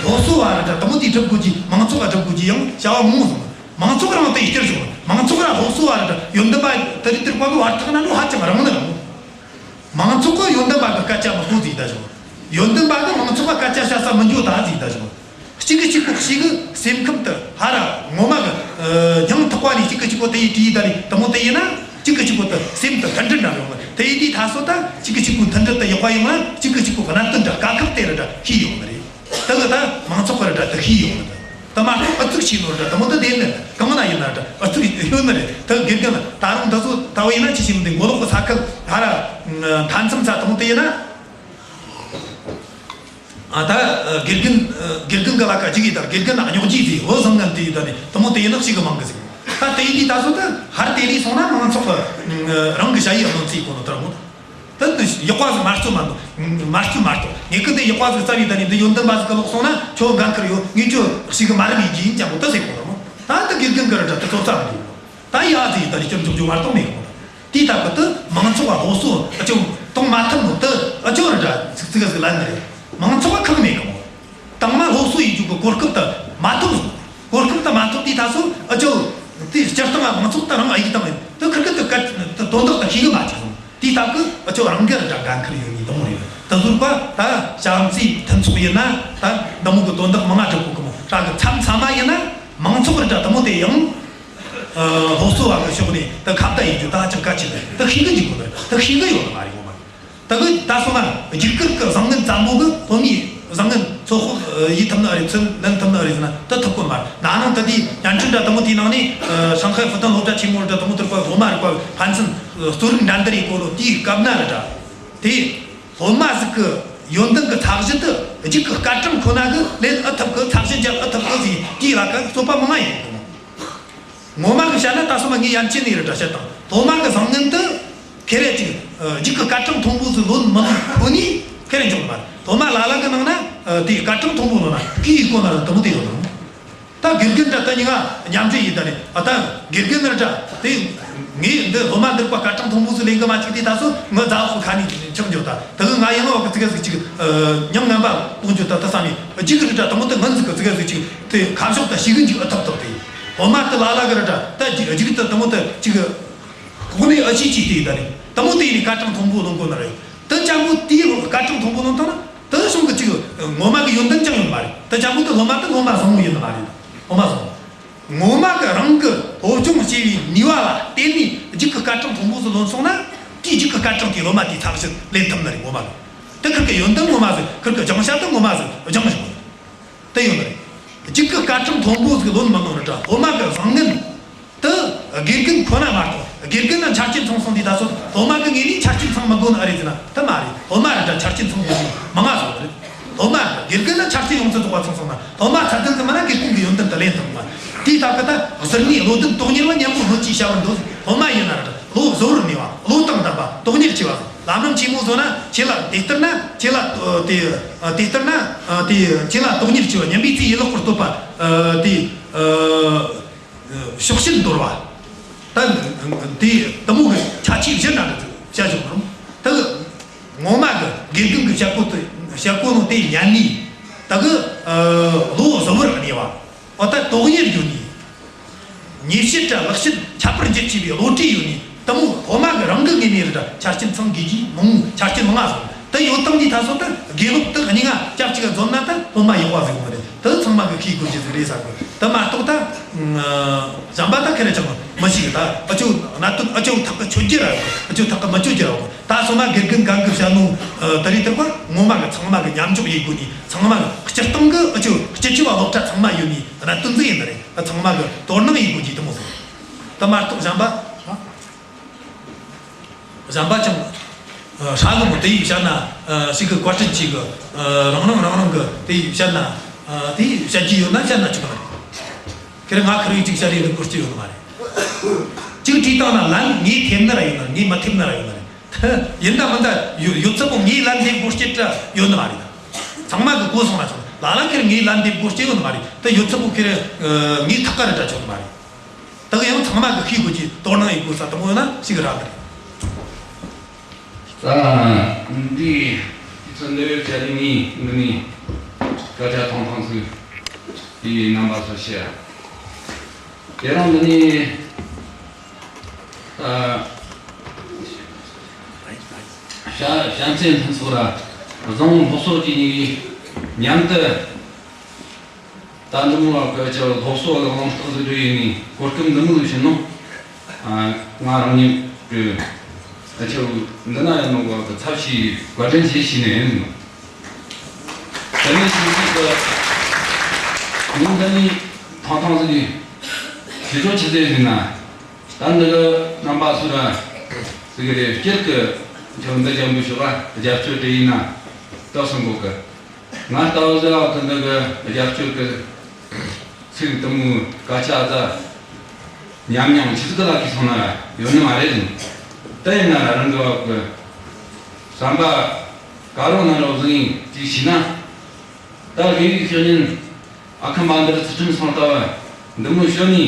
སློབ་གསོ་བ་ར་དེ་མོ་དེ་སྒྲུབ་དགོས་ཀྱི། མང་ཚོགས་ལ་སྒྲུབ་དགོས་ཀྱི་ཡང་བྱ་བ་མང་བོ་སོང་། མང་ཚོགས་རང་དེ་ཡི་སྐྱར་བྱུང་། མང་ཚོགས་ར་སློབ་གསོ་བ་ར་དེ་ཡོན་ཏན་པ་དེ་རིགས་དེར་བཀའ་བློ་བར་ཐག་ན་ལོ་ཧ་ཅང་རིང་ནི་རིང་། མང་ཚོགས་ཀྱི་ཡོན་ཏན་པ་གི་སྐད་ཆ་མི་གོ་ཟིག་ད་བྱུང་། ཡོན་ཏན་པ་གི་མང་ཚོགས་ཀྱི་སྐད་ཆ་བཤད་ས་མི་འགྱོ་ད་ཟིག་ད་བྱུང་། གཅིག་གིས་གཅིག་པོ་གཅིག་གི་སེམས་ཁམས་དེ་ཧ་ར་ངོ་མ་གི་ཨ་སྙིང་ཐག་པ་ནས་གཅིག་གིས་གཅིག་པོ་དེ་ཡི་དྲིས་ད་རེད། དེ་མོ་དེ་ཡིན་ན་གཅིག་གིས་གཅིག་པོ་དེ་སེམས་དེ་མཐུན་སྒྲིལ་འདྲ་ཡོང་གི། དེ་ཡིན་དུས་ད་སོ་ད་གཅིག་གིས་གཅིག་པོ་མཐུན་སྒྲིལ་དེ་ཡག་པ་ཡོང་ན་གཅིག་གིས་གཅིག་པོ་གི་གནད་དོན་འདྲ་དཀའ་ཁག་དེ་ར་འདྲ་ཤེས་ཡོང་གི་རེད། དེ་གི་ད་མང་ཚོགས་གི་ར་འདྲ་དེ་ཤེས་ཡོང་གི། དེ་མ་གཏོགས་ཨུ་ཚུགས་བྱས་ནོ་ར་འདྲ་དེ་མོ་དེ་དེ་ནི་གང་ན་ཡིན་ན་འདྲ་ཨུ་ཚུགས་ཡོད་ནི་རེད། དེ་དགེ་རྒན་ད་རུང་ད་སོ་ད་བ་ཡིན་ན་ཅི་ཞིག་མི་འདུག་མགོ་ལོག་གི་ས་ཁུལ་ཧ་ར་མཐའ་མཚམས་ས་དེ་མོ་དེ་ཡིན་ན། ཨ་ད་ཨ་དགེ་རྒན་ཨ་དགེ་རྒན་གི་ལ་ཀ་ཅིག་ཡིན་ད་དགེ་རྒན་ལ་རྙོག་འཇིག་ཟིག་བོ་བཟང་ངན་དེ་ཡིན་ད་ནི་དེ་མོ་དེ་ཡིན་ནག་ཞིག་གི་མང་གི་ཟིག་ད་དེ་ཡིན་དུས་ད་སོ་ད་ཧར་དེ་ལས་སོང་ན་མང་ཚོགས་གི་ཨ་རང་གི་ཞ་ཡི་གནོད་འཚེ་གོ་ནོ་དེ་ར་མོ། ད་དེ་ཡག་པ་ཟིག་མ་གཏོགས་མ་འདུག་མ་གཏོགས་མ་གཏོགས་ངེད་ཀི་དེ་ཡག་པ་ཟིག་རྩ་བའི་ད་ནི་འདི་ཡོན་ཏན་པ་ཟིག་གི་ལོག་སོང་ན་ཁྱོད་འགན་ཁུར་ཡོད། ངས་ཁྱོད་ཞིག་གི་མ་རིག་ཡིན་གྱི་ཡིན་ཀྱང་མོ་ད་ཟེར་གོ་ནོ་མོ། ད་དེ་དགེ་རྒན་གི་ར་ད་དེ་ཚོ་རྩ་མི་འདུག་ད་ཡ་ཟིག་ད་ནི་སྐྱོན་འཛུགས་རྒྱུ་མ་གཏོགས་མེད་གོ། དེའི་སྟབས་ཀྱིས་དེ་མང་ཚོགས་ལ་སློབ་གསོ་ཨ་ཅོ་གཏོང་མ་ཐུབ་ནོ་དེ་ཨ་ཅོ་ར་འདྲ་ཚིག་ཚིག་ག་ཟིག་ལན་རེད། མང་ཚོགས་ལ་ཁག་མེད་གི་མོ། དང་མ་སློབ་གསོ་ཡེད་རྒྱུ་གི་གོ་སྐབས་དེ་མ་ཐོབ་སོང་། གོ་སྐབས་དེ་མ་ཐོབ་དུས་ད་སོ་ཨ་ཅོ་དེ་སྤྱིར་བཏང་ང་མང་ཚོགས་དེ་རང་ཨ་ཡིག་དང་དེ་ཁིར་ཁིར་དེ་ག་དེ་དོན་དག་དེ་ཤེས་གི་མ་བཅུག་སོང་། དེའི་སྟབས་ཀྱིས་ཨ་ཅོ་རང་གི་ར་འདྲ་འགན་ཁུར་ཡོད་ནི་དང་རེད། དེ་ཟུར་པ་ད་བྱམས་བརྩེའི་མཐུན་ཚོགས་ཡིན་ན་ད་འདི་མོ་གི་དོན་དག་མང་ང་སྒྲུབ་གོ་གི་མོ། རང་གི་མཚམས་མཚམས་མ་ཡིན་ན་མང་ཚོགས་ར་འདྲ་དེ་མོ་དེ་ཡང་། ཨ་སློབ་གསོ་བ་གི་ཕྱོགས་ནས་ད་ཁ་བརྡ་ཡེད་རྒྱུ་ད་ཅང་གལ་ཆེ་ནི་ད་ཤེས་གི་འཇུག་གོ་ནི་ད་ཤེས་གི་ཡོད་ནི་མ་རེད་གོ་མ། ད་གི་ད་སོང་ན་རྒྱུགས་སྐར་གི་བཟང་ངན་ཙམ་པོ་གི་སློབ་མའི་བཟང་ངན་ཚོད་དཔག་ཡེད་ཐུབ་ནི་ཨེ་རེད། ཚུལ་ལེན་ཐུབ་ནི་ཨེ་རེད་ཟེར་ན་ད་ཐུབ་གོ་མ་རེད། ན་ནིང་ད་དེའི་བརྙན་འཕྲིན་འདྲ་དེ་མོ་དེའི་ནང་ནས་ཨ་ཧྲང་ཧའེ་ཧྥུ་ཏན་སློབ་གྲྭ་ཆེན་མོ་འདྲ་དེ་མོ་དེར་པ་སློབ་མ་རེད་པ་ཕན་ཚུན་གསོ་རིག་འགྲན་བསྡུར་ཡེད་གོ་ལོ། དེའི་སྐབས་ན་རེད་དྲ་དེ། སློབ་མ་ཟིག་གི་ཡོན་ཏན་གི་ཚད་གཞི་དེ་རྒྱུགས་གི་སྐར་གྲངས་ཁོ་ན་གི་ལེན་ཨེ་ཐུབ་གི། ཚད་གཞི་འཇལ་ཨེ་ཐུབ་གི་ཟིག་དེའི་ལ་ཀ་རྩོད་པ་མང་ང་ཡོང་གི་མོ། ངོ་མ་གི་བཤད་ན་ད་སོ་མ་ངས་ཡན་ཆད་ནས་རེ་འདྲ་བཤད་དང་། སློབ་མ་གི་བཟང་ངན་དེ་ཁེ་རེ་ཅིག་ཨ་རྒྱུགས་གི་སྐར་གྲངས་མཐོན་པོ་ཟིག་ལོན་མི་ལོན་ཁོ་ནས་ཁེ་རེ་འཇོག་མ་རེད། སློབ་མ་ལ་ལ་གི་ནང་ན་ཨ་དེའི་སྐར་གྲངས་མཐོན་པོ་ལོན་ན་ཀི་ཡི་གོ་ན་ར་དེ་མོ་དེ་ཡོད་ནོ། ད་དགེ་རྒན་འདྲ་ད་ཉི་མ་མཉམ་འབྲེལ་ཡེད་ད་ནི་ཨ་ད་དགེ་རྒན་འདྲ་དེ་ངས་འདི་སློབ་མ་འདིར་པ་སྐར་གྲངས་མཐོན་པོ་ཟིག་ལེན་གི་མ་བཅུག་དུས་ད་སོ་ངི་ཟླ་ཕོགས་ཁ་ནས་ཁྱབ་འགྱོ། ད་དེ་གི་ང་ཡང་ཨོ་གི་ཙི་གེ་ཟིག་ཅིག་ཨ་ཉམ་ངན་པ་གཏོང་རྒྱུ་ད་ད་བསམ་ཡིན། རྒྱུགས་གི་འདྲ་དེ་མོ་དེ་ངན་ཟིག་གི་ཙི་གེ་ཟིག་ཅིག་དེ་ཁ་ཕྱོགས་ད་ཞིག་གི་འཇུག་ཨེ་ཐུབ་ཐུབ་དེ་སློབ་མ་དེ་ལ་ལ་གི་ར་འདྲ་ད་རྒྱུགས་དེ་དེ་མོ་དེ་ཅིག་ཁོག་ནས་ཨ་ཅིག་ཅིག་དེ་ད་ནི་དེ་མོ་དེ་ནི་སྐར་གྲངས་མཐོན་པོ་ལོན་གོ་ནི་རེད། དེ་ཅན་པོ་དེའི་སྐར་གྲངས་མཐོན་པོ་ལོན་བཏང་ན། དེ་གཞུང་གི་ཅིག་ངོ་མ་གི་ཡོན་ཏན་ཅང་ཡོད་མ་རེད། དེ་ཅན་པོ་དེ་སློབ་མ་དེ་སློབ་མ་བཟང་བོ་ཡིན་ནི་མ་རེད། སློབ་མ་བཟང་བོ། ངོ་མ་གི་རང་གི་སློབ་སྦྱོང་བྱས་པའི་ནུས་པ་ལ་བརྟེན་ནས་རྒྱུགས་ཀྱི་སྐར་གྲངས་མཐོན་པོ་ཟིག་ལོན་སོང་ན། དེའི་རྒྱུགས་ཀྱི་སྐར་གྲངས་དེའི་སློབ་མ་དེའི་ཚབ་བྱེད་ལེན་ཐུབ་ནི་རེད། ངོ་མ་གི། དེ་ཁིར་གི་ཡོན་ཏན་ངོ་མ་ཟིག་ཁིར་གི་སྦྱང་བྱ་དེ་ངོ་མ་ཟིག་སྦྱངས་བྱུང་བ་རེད། དེ་ཡོད་ནི་རེད། རྒྱུགས་ཀྱི་སྐར་གྲངས་མཐོན་པོ་ཟིག་ལོན་མི་དགོས་ནི་འདྲ། སློབ་མ་གི་བཟང་ངན་དེ་དགེ་རྒན་ཁོ་ན་མ་གཏོགས། དགེ་རྒན་ན་ཆ་རྐྱེན་ཚང་སོང་དུས་ད་གཟོད་སློབ་མ་གི་ངོས་ནས་ཆ་རྐྱེན་ཚང་མི་དགོས་ནི་ཨེ་རེད་ཟེར་ན། དེ་མ་རེད། སློབ་མ་རེད་ད་ཆ་རྐྱེན་ཚང་དགོས་ནི་མང་ང་ཟིག་རེད། སློབ་མ་དགེ་རྒན་ན་ཆ་རྐྱེན་ཡོངས་སུ་རྫོགས་པ་ཚང་སོང་ན། སློབ་མ་ཚད་ལྡན་ཟིག་མིན་ན་དགེ་རྒན་གི་ཡོན་ཏན་དེ་ལེན་ཐུབ་མ། དེའི་སྟབས་ཀྱིས་ད་གཟུར་གནས་བློ་ལྡན་དོན་གཉེར་བ་མཉམ་པོ་སྣོད་ཀྱི་བྱ་བར་འདོད། སློབ་མ་ཡིན་ན་ར་བློ་གཟུ་བོར་གནས་པ། བློ་དང་ལྡན་པ། དོན་གཉེར་ཆེ་བ། ལམ་རིམ་ཆེན་མོ་བཟོ་ན་ཁྱེད་ལ་དེ་ལྟར་ན། ཁྱེད་ལ་དེ་དེ་ལྟར་ན་དེ་ཁྱེད་ལ་དོན་གཉེར་ཆེ་བ། སྙམ་པའི་ཚེ་ཡིད་ལེགས་པར་གཏོད་པ། དེ་ཕྱོགས་ཞེན་དོར་བ། ད་དེ་དེ་མོ་གི་ཁྱད་ཆོས་གཞན་ན་བྱ་བྱུང་རུང་། ད་ངོ་མ་གི་དགེ་རྒན་གི་བྱ་སྒོ་དེ། བྱ་སྒོ་ནང་དེ་ཉན་ནས། ད་གི་བློ་གཟུ་བོར་གནས་པ། འོ་ད་དོན་གཉེར་ཡོད་ནི། ཉེས་བྱས་ར་ལེགས་བྱས་ཁྱད་པར་འབྱེད་ཤེས་པའི་བློ་གྲོས་ཡོད་ནི། དེ་མོ་སློབ་མ་གི་རང་གི་ངོས་ནས་རེད་ད་ཆ་རྐྱེན་ཚང་དགོས་ཀྱི་མང་། ཆ་རྐྱེན་མང་ང་ཟིག་དེ་ཡོད་བཏང་དུས་ད་གཟོད་ད་དགེ་སློབ་དེ་གཉིས་ཀ་ཆབས་ཅིག་འཛོམས་ན་ད་སློབ་མ་ཡག་པ་ཟིག་ཡོང་གི་རེད། དེ་ཚང་མ་གི་ཤེས་དགོས་རྒྱུ་ཟིག་རེད་བསམ་གི། དེ་མ་གཏོགས་ད་གཞན་པ་ད་ཁེར་ཅང་མི་ཤེས་གི། ད་ཨ་ཅོ་གནད་དོན་ཨ་ཅོ་ཐག་གི་ཆོད་རྒྱུ་ར་ཡོད། ཨ་ཅོ་ཐག་གི་མི་ཆོད་རྒྱུ་ར་ཡོད། ད་སོ་མ་དགེ་རྒན་གང་གི་བྱ་ནོ་དེ་རེད། དེ་བར་ངོ་མ་གི་ཚང་མ་གི་མཉམ་འཇོག་ཡེད་དགོས་ནི། ཚང་མ་གི་སྤྱིར་བཏང་གི་ཨ་ཅོ་སྤྱི་ཁྱབ་སློབ་གྲྭ་ཚང་མ་ཡོད་ནི་གནད་དོན་ཟིག་ཡིན་ནི་རེད། ཚང་མ་གི་དོ་སྣང་ཡེད་དགོས་ཀྱི་དེ་མོ་ཟིག། དེ་མ་གཏོགས་གཞན་པ་གཞན་པ་ཅང་ཧྲ་གི་མོ། དེ་ཡིས་བཤད་ན་ཞིག་གི་བཀའ་དྲིན་ཆེ་གི། རང་རང་རང་རང་གི་དེ་ཡིས་བཤད་ན། དེ་ཡིས་བཤད་རྒྱུ་ཡོད་ན་བཤད་ན་ཆོག་གི་རེད། ཁེར་ང་ཁེར་ཡིས་ཅིག་བཤད་རེས་གི་དགོས་རྒྱུ་ཡོད་ནི་མ་རེད། ཅིག་དྲིས་བཏང་ན་ལན་ངས་ཐེབས་ནི་ར་ཡོད་ནི་རེད། ངས་མ་ཐེབས་ནི་ར་ཡོད་ནི་རེད། ཡིན་ད་མིན་ད་ཡོད་ཡོད་ཚད་པོ་ངས་ལན་འདེབས་དགོས་རྒྱུ་ད་ཡོད་ནི་མ་རེད། ད་ཚང་མ་གི་གོ་སོང་ན་ཆོག། ལ་ལ་ཁེར་ངས་ལན་འདེབས་དགོས་རྒྱུ་ཡོད་ནི་མ་རེད། ད་ཡོད་ཚད་པོ་ཁེར་ངས་ཐག་ག་རེ་ད་ཆོག་ནི་མ་རེད། ད་གི་ཡང་ཚང་མ་གི་ཤེས་དགོས་ཀྱི་དོ་སྣང་ཡེད་དགོས་ས་དེ་མོ་ཡོད་ན་ཞིག་རག་གི་རེད། ད་འདི་དུས་ཚོད་འདི་བྱ་རིགས་ནི་འདི་ནི་སྐད་ཆ་ཐུང་ཐུང་ཟིག་དེའི་རྣམ་པ་ཚོ་བཤད། དེ་རིང་འདི་ནི་ད་ཤ་ཤ་ཚན་ལྷན་ཚོགས་ར་བཟང་སློབ་གསོ་གི་ནི་མཉམ་དུ། ད་འདི་མོ་བ་གི་ཅིག་སློབ་གསོ་གི་གླེང་སྟེགས་ཟིག་འགྲོ་ཡིན་ནི་གོ་སྐབས་འདི་མོ་ཟིག་བྱིན་ནོ། ང་རང་ཉིད་ཀྱི་ཨ་ཅོ་འདི་ན་ཡོད་ནོ་གི་ཚབ་ཞུས་བཀའ་དྲིན་ཆེ་ཞུས་ནས་ཡིན་ནོ། དེ་ནས་ཞུ་ཞུ་གི་ཉིན་འདི་ནས་ཐང་ཐང་ཟིག་གི་ཞུ་ཆོག་ཆི་ཟེར་ཡིན་ན། ད་འདི་གི་རྣམ་པ་ཚོ་ར་ཟིག་གི་རེ་སྐྱིད་གི་ཅོ་འདི་ཅམ་པོ་ཞོག་ག་རྒྱབ་སྐྱོར་དེ་ཡིན་ན་ཏོག་སོང་གོ་གི། ང་ལྟ་བུ་ཟེར་བ་གི་འདི་གི་རྒྱབ་སྐྱོར་གི་ཚིག་དེ་མོ་སྐད་ཆ་ད་ཉམས་མྱོང་ཆི་ཟིག་ལ་གི་སོང་ན་ཡོད་ནི་མ་རེད། དེ་ཡིན་ན་རང་གི་བ་གི་བསམ་པ་ག་རུ་ན་རོ་ཟིག་ཡིན་ཅིག་ཤེས་ན། ད་རེ་རེ་ཤེས་ཉིན་ཨ་ཁུ་མ་འདིར་ཚུལ་ཁྲིམས་སོང་ལྟ་བ་འདི་མོ་ཤོད་ནི།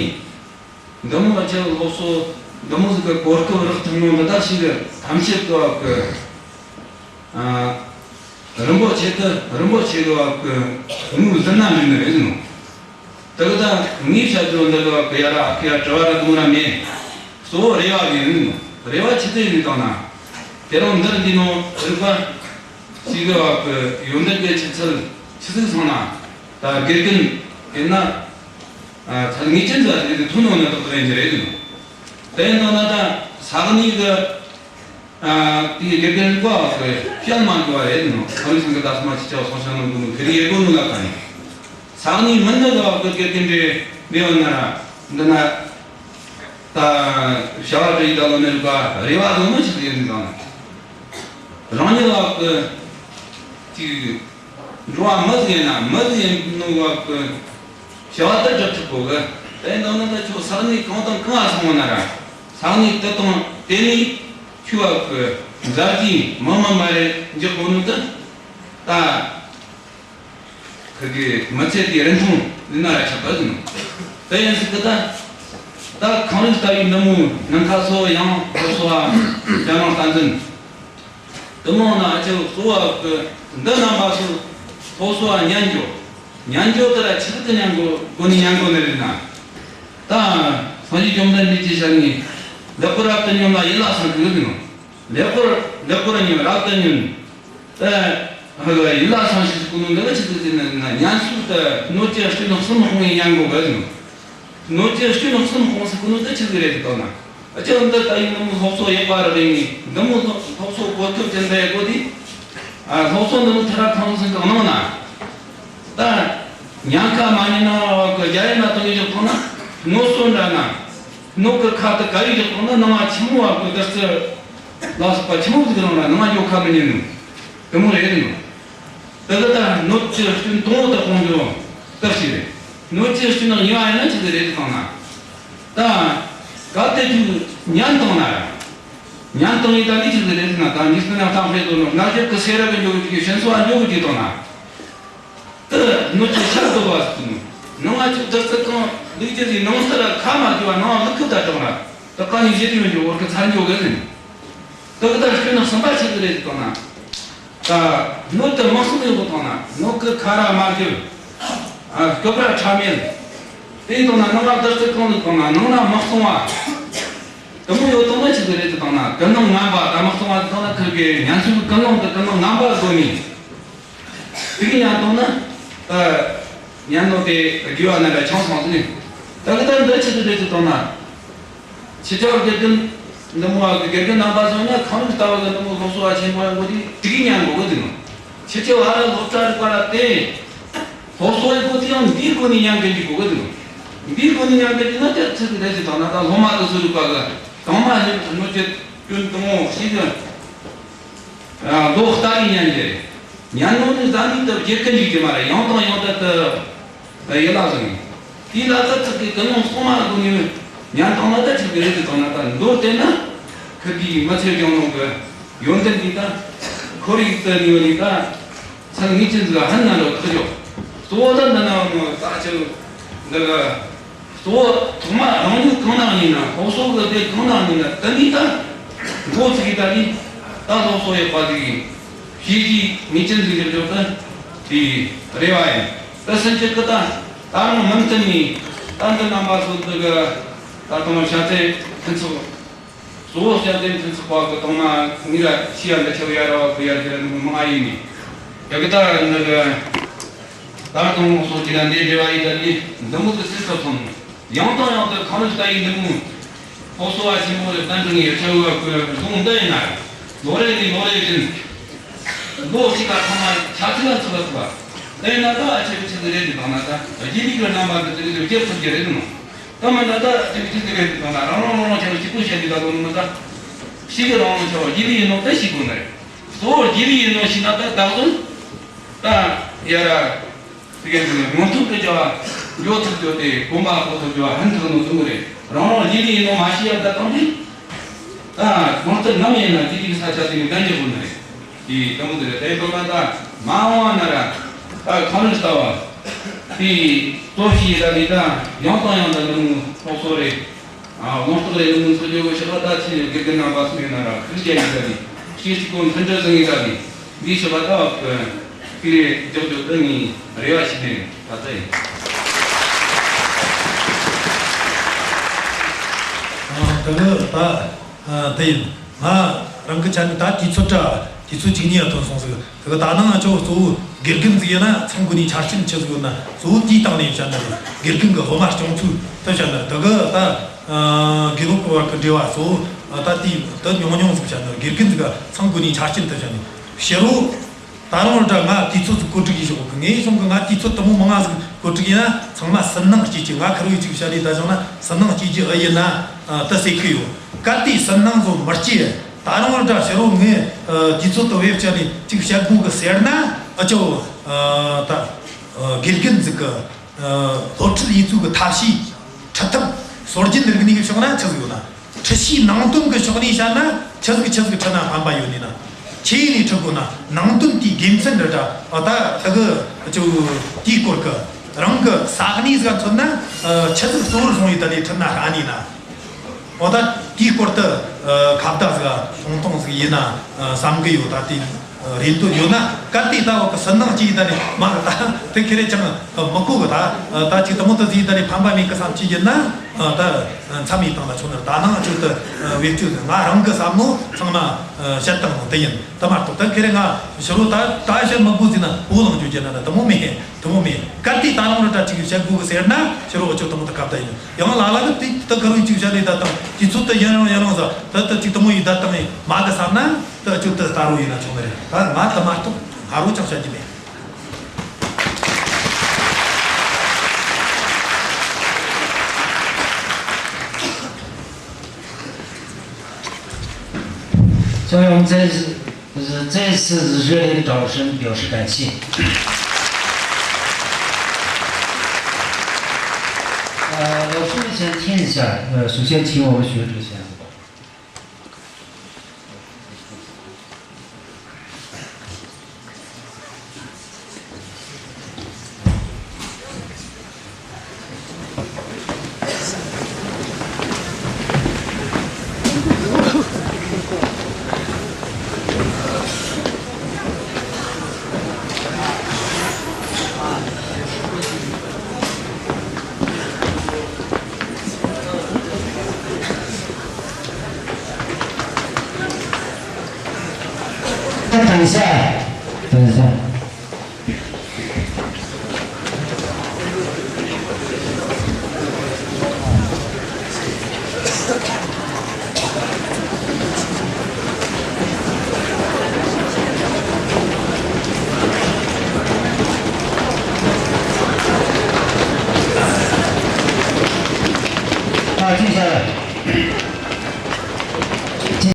འདི་མོ་ཅིག་སློབ་གསོ་འདི་མོ་ཟིག་གི་གོ་སྐབས་རག་ཐུབ་ནོ་འདི་ད་ཞིག་ཐམས་ཅད་ཀྱི་བ་གི་ཨ་རིན་པོ་ཆེ་དེ་རིན་པོ་ཆེ་གི་བ་གི་ངོས་ཟིན་ན་འགྲིག་ནི་རེད་ཟེར་ནོ། དེ་གི་ད་ངས་བཤད་རྒྱུ་འདི་གི་བ་གི་ཡ་ར་ཨ་ཁུ་ཡ་དྲི་བ་ར་དུང་ར་མེད། གཙོ་བོ་རེ་བ་གི་ཡིན་ནོ། རེ་བ་ཆི་ཟིག་ཡིན་དང་ན། དེ་རིང་འདིར་འདི་ནོ་རིག་པ་ཞིག་གི་བ་གི་ཡོན་ཏན་གི་ཆུ་ཚད་ཆི་ཟིག་སོང་ན་ད་དགེ་རྒན་ཡིན་ན། ཨ་ཚད་ངེས་ཅན་ཟེར་དེ་ཐུན་མོང་ན་དག་རེད་ཀྱི་རེད། དེ་ཡིན་ན་ད་ས་གནས་གི་ཨ་དེའི་དགེ་རྒན་གོ་བ་གི་བཤད་མ་དགོས་པ་རེད་ནོ། ཁ་ལུ་ཚང་གི་ད་སྨ་ཅི་ཅོ་སོང་ཤ་ནོ་གུ་ནོ་ཁེ་རི་ཡེ་གོ་ནོ་ལ་ཁ་ནི་ས་གནས་མིན་ན་གི་བ་གི་དགེ་རྒན་རེ་མེད་བ་ན་ར་འདི་ན་ད་བྱ་བ་རེ་ཡི་ད་ལོ་ནི་རུ་ག་རེ་བ་དོ་མ་ཞིག་ཡིན་དང་རང་ཉིད་བ་གི་དེ། འགྲོ་བ་མི་ཟིག་ཡིན་ན་མི་ཟིག་ཡིན་ནོ་བ་གི་བྱ་བ་དེ་སྒྲུབ་ཐུབ་གོ་གི། དེ་འདང་ན་ད་ཁྱོད་ས་གནས་གང་དང་གང་ང་སོང་བ་ན་ར་ས་གནས་དེ་དང་དེ་ནས་ཁྱོད་བ་གི་མཛའ་གྲོགས་མི་མི་མ་རེ་འཇོག་གོ་ནོ་དེ་ད་ཁི་གི་མི་ཚེ་དེ་རིན་ཐང་ལས་ན་ར་ཆགས་པ་ཟིན་ནོ། དེ་ཡིན་ཟིག་གི་ད་ད་གངས་རི་ལྟ་བུའི་ནུ་མོ་ནམ་མཁའ་སོགས་ཡང་སོགས་སོ་བ་རྒྱ་ནང་བསྟན་འཛིན། དེ་མོ་ན་ཨ་ཅེ་གཙོ་བོ་གི་འདི་རྣམ་པ་ཚོ་སློབ་གསོ་བ་ཉན་འགྱོ། ཉན་འགྱོ་དེ་ལ་ཆི་ཟིག་གི་ཉན་དགོ་དགོ་ནི་ཉན་དགོ་ནི་རེད་ན། ད་སངས་རྒྱས་བཅོམ་ལྡན་འདས་ཀྱི་ཞལ་ནས་ལེགས་པར་རབ་ཏུ་ཉོན་ལ་ཡིད་ལ་ཟུངས་གི་ཡོད་ནོ། ལེགས་པར་ འདི་ཀོ་ར་ཉོན་རབ་ཏུ་ཉོན། ད་ཧ་གི་ཡིད་ལ་སང་ཞིག་གོ་ནོ་འདི་ལ་ཆི་ཟིག་ཟེར་ན་ན་ཉན་སུ་ད་སྣོད་ཀྱི་སྐྱོན་གསུམ་སྤོང་བའི་ཉན་གོ་གི་ཟེར་ནོ། སྣོད་ཀྱི་སྐྱོན་གསུམ་སྤོང་ཟེར་གོ་ནོ་ད་ཆི་ཟིག་རེད་ཟེར་དང་ན། ཨ་ཅག་འདི་ད་ཡིན་ནི་མོ་སློབ་གསོ་ཡག་པ་རེད་ནི་འདི་མོ་སློབ་སློབ་གསོ་གོ་སྐབས་ཅན་འདི་ཡག་གོ་དེ། ཨ་སློབ་གསོ་འདི་མོ་ཐ་ར་ཐང་སང་གང་གནང་ན། ད་ཉན་ཁ་མ་ཉན་ན་བ་གི་རྒྱ་ཡན་ན་དང་ཡོད་ཅོག་ཐང་ན་སྣོད་གསོ་འདྲ་ན། སྣོད་གི་ཁ་ད་ག་ཡོད་ཅོག་ཐང་ན་ནང་ང་ཆི་མོ་བ་གི་བདག་རྩི་ལ་སོགས་པ་ཆི་མོ་ཟིག་རང་ལ་ནང་ང་འཇོག་ཁ་མི་ཉན་ནོ། དེ་མོ་རེད་ནོ། དེ་གི་ད་སྣོད་ཀྱི་སྐྱོན་དང་པོ་དེ་སྤོང་རྒྱུ་དེ་ཞིག་རེད། སྣོད་ཀྱི་སྐྱོན་གཉིས་པ་ཡིན་ན་ཆི་ཟིག་རེད་ཟེར་དང་ན། ད་གལ་ཏེ་ཁྱོད་ཉན་བཏང་ན་ར། ཉན་བཏང་ཡིན་ད་འདི་ཆི་ཟིག་རེད་ཟེར་ན། ད་འཇིག་རྟེན་ན་བཏང་ཕེ་དོ་ནོ་ང་ཁྱོད་ཀྱི་སེ་ར་གི་འཇོག་གི་ཅིག་ཞིང་སོ་བ་འཇོག་གི་ཅིག་བཏང་ན། དེ་སྣོད་ཀྱི་ཤར་དུ་བ་ཟེར་ནོ། ནང་ང་ཁྱོད་བདག་རྩི་གང་ལུགས་ཀྱི་ཟིག་ནང་སར་ཁ་མ་རྒྱུ་བ་ནང་ལུག་ཁུ་ད་དྲངས་ར། ད་ག་ནས་བཞེས་ཡོང་རྒྱུ་བོར་གི་ཚར་འཇོག་གི་ཟེར་ནོ། དེ་གི་ད་སྐྱོན་གསུམ་པ་ཆི་ཟིག་རེད་ཟེར་དང་ན། ད་སྣོད་དེ་མ་སོང་ཡོད་གོ་དང་ན་སྣོད་ཀྱི་ཁ་ར་མ་རྒྱུ། ཨ་སྐྱོབ་ར་ཁྲ་མེད། དེ་དང་ན་ནང་ང་བདག་རྩི་གང་ལུགས་དང་ན་ནང་ན་མ་སོང་བ། དེ་མོ་ཡོད་དང་ན་ཆི་ཟིག་རེད་ཟེར་དང་ན་ཀུན་སློང་ངན་པ་ད་མ་སོང་བ་དེ་དང་ན་ཁིར་གི་ཉན་སུ་ཀུན་སློང་དེ་ཀུན་སློང་ངན་པ་བཟོ་ནི། དེ་གི་ཉན་དང་ན། ད་ཉན་ནོ་དེ་རྒྱུ་བ་ན་ལ་ཆང་སོང་ཟིན་ནི། ད་གི་ད་འདི་ཆི་ཟིག་རེད་ཟེར་དང་ན། ཕྱི་ཆ་བ་དགེ་རྒན་འདི་མོ་བ་གི་དགེ་རྒན་རྣམ་པ་སོང་ན་ཁམས་ལྟ་བ་གི་འདི་མོ་སློབ་གསོ་བ་ཆེན་པོ་ཡང་གོ་དེ་དེ་གི་ཉན་གོ་གི་འདུག་ནོ། ཕྱི་ཆ་བ་ར་སློབ་གྲྭ་རིག་པ་ར་དེ། སློབ་གསོ་ཡི་གོ་དེ་ཡང་འདིའི་སྒོ་ནས་ཉན་གི་འཇུག་གོ་གི་འདུག་ནོ། འདིའི་སྒོ་ནས་ཉན་གི་འཇུག་ན་དེ་ཆི་ཟིག་རེད་ཟེར་དང་ན། ད་སློབ་མ་གི་སུ་རིག་པ་གི་དང་མ་ནི་སྣོད་ཀྱི་སྐྱོན་དང་པོ་ཞིག་གི། ཨ་མདོ་ལྟ་བུའི་ཉན་རྒྱུ་རེད། ཉན་ནོ་ནི་ཟླ་འདིའི་སྟབས་བརྗེད་ཀི་འཇུག་རྒྱུ་མ་རེད། ཡང་དང་ཡང་དུ་དུ་ཡིད་ལ་བཟུང་། དེའི་ལ་དུ་ཚིག་གི་ཀུན་སློང་གསུམ་མ་གོ་ནི་ཉན་བཏང་ན་ད་ཆི་གི་རེད་ཟེར་དང་ན། ད་མདོར་བསྟན་ན་ཁི་དེའི་མི་ཚེ་སྦྱངས་ནོ་གི་ཡོན་ཏན་འདི་ད་ཁོར་ཡུག་ཏུ་ནི་ཡོད་ནི་ད། ཚང་ངེས་ཅན་ཟིག་ཧན་ན་རོ་ཐག་ཆོད། གཙོ་བོ་ད་འདི་ན་མོ་ད་ཆོ་འདི་ག་གཙོ་བོ་ཐོག་མ་རང་ལུགས་གང་ན་ཡིན་ན། སློབ་གསོ་གི་སྡེ་གང་ན་ཡིན་ན། ད་ནི་ད་འགོ་ཚུགས་ཀྱི་ད་ནི་ད་སློབ་གསོ་ཡག་པ་ཟིག་ཡིན། བྱས་རྗེས་ངེས་ཅན་ཟིག་འཇོག་རྒྱུ་ད་དེ་རེ་བ་ཡིན། ད་སེམས་ཅན་གི་ད་ད་རུང་མུ་མཐུད་ནས་ད་འདི་རྣམ་པ་ཚོ་འདི་ག་ད་དུང་བྱ་བྲལ་ཕུན་ཚོགས། གཙོ་བོ་བསྐྱར་ཟློས་མཐུན་ཚོགས་པ་གི་དང་མ་ངེད་ར་ཤི་ཡ་འདི་ཆེ་བ་ཡ་ར་བ་བུ་ཡ་རྒྱུ་ར་འདི་མོ་མང་ཡིན་ནི། ཡ་གི་ད་འདི་གི་ད་དང་སོ་ཅི་ར་འདི་འབྲེལ་བ་ཡི་ད་ནི་འདི་མོ་གི་སྲིད་ཚོ་སོང་། ཡང་དང་ཡང་དུ་ཁམས་ལྟ་ཡི་འདི་མོ་ཕོ་སོ་བ་ཆེན་མོ་རེ་བསྟན་འགྲིག་ངེ་ཆེ་བ་གི་གདོང་འདི་ཡིན་ན་ལོ་རེ་ནི་ལོ་རེ་བཞིན་ལོ་གཅིག་ལ་ཚང་མ་ཆ་ཚིག་ལ་ཚུགས་ལ་ཚུགས་པ་དེ་ན་ད་ཨ་ཆེ་བ་ཆེ་ཟི་རེད་འདི་དང་ན་ད་རྗེས་ལུས་ཀྱི་རྣམ་པ་འདི་ཚོ་གི་རྒྱབ་ཚུགས་ཀྱི་རེད་ནོ། ད་མི་ན་ད་དེ་བས་ཅི་ཟིག་རེད་ཟེར་ན། རང་རང་རང་རང་ཆ་ལ་གཅིག་པུ་བཤད་ནི་ད་དོ་ནི་མི་ད། ཞིག་གི་རང་རང་ཆ་བ་རྗེས་ལུས་ཡིན་ནོ་ད་ཤེས་དགོས་ནི་རེད། གཙོ་བོ་རྗེས་ལུས་ཡིན་ནོ་ཤེས་ན་ད་ད་གཟོད་ད་ཡ་ར་དེ་ག་ཟེར་ན་མྱོང་ཐོག་གི་བྱ་བ་འགྱོ་ཐུབ་རྒྱུ་དེ་གོམ་པ་སྤོ་ཐུབ་རྒྱུ་ཧན་ཐུབ་ནོ་བཟུང་གི་རེད། རང་རང་རྗེས་ལུས་ཡིན་ནོ་མ་ཤེས་ཡ་ད་གང་དེ། ད་ཁོང་ཚོ་ནམ་ཡིན་ན་དེ་གི་ས་ཆ་དེ་ནས་གདན་འཇོག་དགོས་ནི་རེད། དེ་དང་པོ་དེ་རེད། དེ་ཐོག་མ་ད་མ་འོངས་ན་ར་ད་ཁོང་ཚོ་ལྟ་བ་དེ་གཙོ་ཤེས་ད་ནི་ད་ཡང་དང་ཡང་དུ་ནུ་སློབ་གསོ་རེད། ཨ་དགོངས་རྟོགས་རེད། ནུ་ཚོ་ཇོ་བོ་ཞིག་ལ་ད་ཆེ་དགེ་རྒན་རྣམ་པ་སུ་ཡིན་ན་ར་ཁུར་རྒྱ་ཡིན་ད་ནི་ཤེས་ཅིག་གོ་མཐུན་སྒྲིལ་བཟང་ངེས་ད་ནི་འདི་ཞིག་ལ་ད་བ་ཁུར་རེ་འཇོག་འཇོག་ད་ནི་རེ་བ་ཞིག་ནས་ད་ད་ཡིན། ཨ་དེ་ནི་ད། ཨ་དེ་ཡིན། ང་རང་གི་ཆ་ནས་ད་དུས་ཚོད་ད་དུས་ཚོད་གཅིག་གཉིས་ཡ་ཐོན་སོང་ཟིག། དེ་གི་ད་ནང་ང་ཆོ་གཙོ་བོ་དགེ་རྒན་ཟིག་ཡིན་ན་ཚང་དགོས་ནི་ཆ་རྐྱེན་ཆི་ཟིག་ཡོད་ན། གཙོ་བོ་དེའི་སྟེང་ནས་བཤད་ན་དགེ་རྒན་གི་སློབ་མ་སྐྱོང་ཚུལ་དེ་བཤད་ན། དེ་གི་ད་ཨ་དགེ་སློབ་གི་བར་གི་འབྲེལ་བ་གཙོ་བོ་ད་དེ་དེ་ཉུང་ཉུང་ཟིག་བཤད་ན། དགེ་རྒན་ཟིག་ག་ཚང་དགོས་ནི་ཆ་རྐྱེན་དེ་བཤད་ན། ཕྱི་རོ། ད་རུང་འདྲ་ང་དུས་ཚོད་ཟིག་བཀོད་སྒྲིག་ཡེ་ཞོག་གི། ངས་སོང་གི་ང་དུས་ཚོད་དུ་མོ་མང་ང་ཟིག་བཀོད་སྒྲིག་ཡེ་ན་ཚང་མ་སུན་སྣང་སྐྱེ་གི། ང་ཁེར་བོའི་ཅིག་བཤད་ལས་ད་བཞག་ན་སུན་སྣང་སྐྱེ་གི་ཨེ་ཡིན་ན་ད་ཟེར་གི་ཡོད། གལ་ཏེ་སུན་སྣང་ཟོ་མི་སྐྱེ། ད་རུང་འདྲ་ཕྱི་རོ་ངས་དུས་ཚོད་དུ་བེད་སྤྱད་ནས་ཅིག་བཤད་དགོས་གི་ཟེར་ན། ཨ་ཅོ་ད་དགེ་རྒན་ཟིག་གི་སློབ་ཁྲིད་ཡེ་ཚུལ་གི་ཐབས་ཤེས་ཁྲིད་ཐབས་སྲོལ་རྒྱུན་རིག་གནས་ཀྱི་ཕྱོགས་ན་ཆི་ཟིག་ཡོད་ན། ཁྲིད་བྱའི་ནང་དོན་གྱི་ཕྱོགས་ནས་བཤད་ན་ཆི་ཟིག་ཆི་ཟིག་ཁྲིད་ན་ཕན་པ་ཡོད་ནི་ན། ཆི་ཡིན་ནས་ཁྲིད་དགོས་ན། ནང་དོན་དེའི་དགེ་མཚན་འདྲ་འདྲ་ཨ་ད་ད་གི་ཅོ་དེའི་སྐོར་གི་རང་གི་ས་གནས་ཟིག་མཚོན་ན་ཨ་ཆི་ཟིག་གཙོ་བོར་བཟུང་ཡོད་ད་ནས་ཁྲིད་ན་ཧྲ་ནི་ན། ཨོ་ད་དེའི་སྐོར་དུ་ཨ་ཁ་བརྡ་ཟིག་ཐུང་ཐུང་ཟིག་ཡེ་ན་ཨ་བསམ་གི་ཡོད། ད་དེ་ རེ་འདུན་ཡོད་ན། གལ་ཏེ་ད་བ་གི་སུན་སྣང་སྐྱེས་ད་ནི་མ་གི་ད་དེ་ཁེ་རེ་ཅང་མི་གོ་གི། ད་ད་ཅིག་དེ་མོ་དེ་ཟིག་ད་ནི་ཕན་པ་མེད་གི་བསམ་གྱི་ཡིན་ན། ད་མཚམས་མེད་བཏང་ན་ཆོག་ནི། ད་ནང་ཅིག་ད་བེད་སྤྱོད་ང་རང་གི་བསམ་བློ་ཚང་མ་བཤད་བཏང་ནི་དེ་ཡིན། དེ་མ་གཏོགས་ད་ཁེ་རེ་ང་ཕྱི་རོ་ད་ད་བཤད་མི་དགོས་ཟེར་ན་འོ་ལངས་རྒྱུ་བྱས་ན་ད་དེ་མོ་མེད། དེ་མོ་མེད། གལ་ཏེ་ད་རུང་ར་ད་ཅིག་བཤད་དགོས་གི་ཟེར་ན་ཕྱི་རོ་འུ་ཆོ་དེ་མོ་ད་སྐབས་ད་ཡིན། ཡང་ལ་ལ་གི་དེ་ད་ག་རུ་ཅིག་བཤད་ལས་ད་དང་དུས་ཚོད་ད་ཡིན་རུང་ཡིན་རུང་ཟ་ད་ད་ཅིག་དེ་མོ་ཡིན་ད་དང་ཡིན་མ་གི་བསམ་ན། ད་ཅིག་ད་ད་རུང་ཡིན་ན་ཆོག་ནི་རེད། ད་ང་དེ་མ་གཏོགས་ང་རུ་ཅང་བཤད་རྒྱུ་མེད། 所以我们再次，再次热烈掌声表示感谢。呃，老师们先听一下，呃，首先请我们学者先。 等一下，等一下。啊，静下来。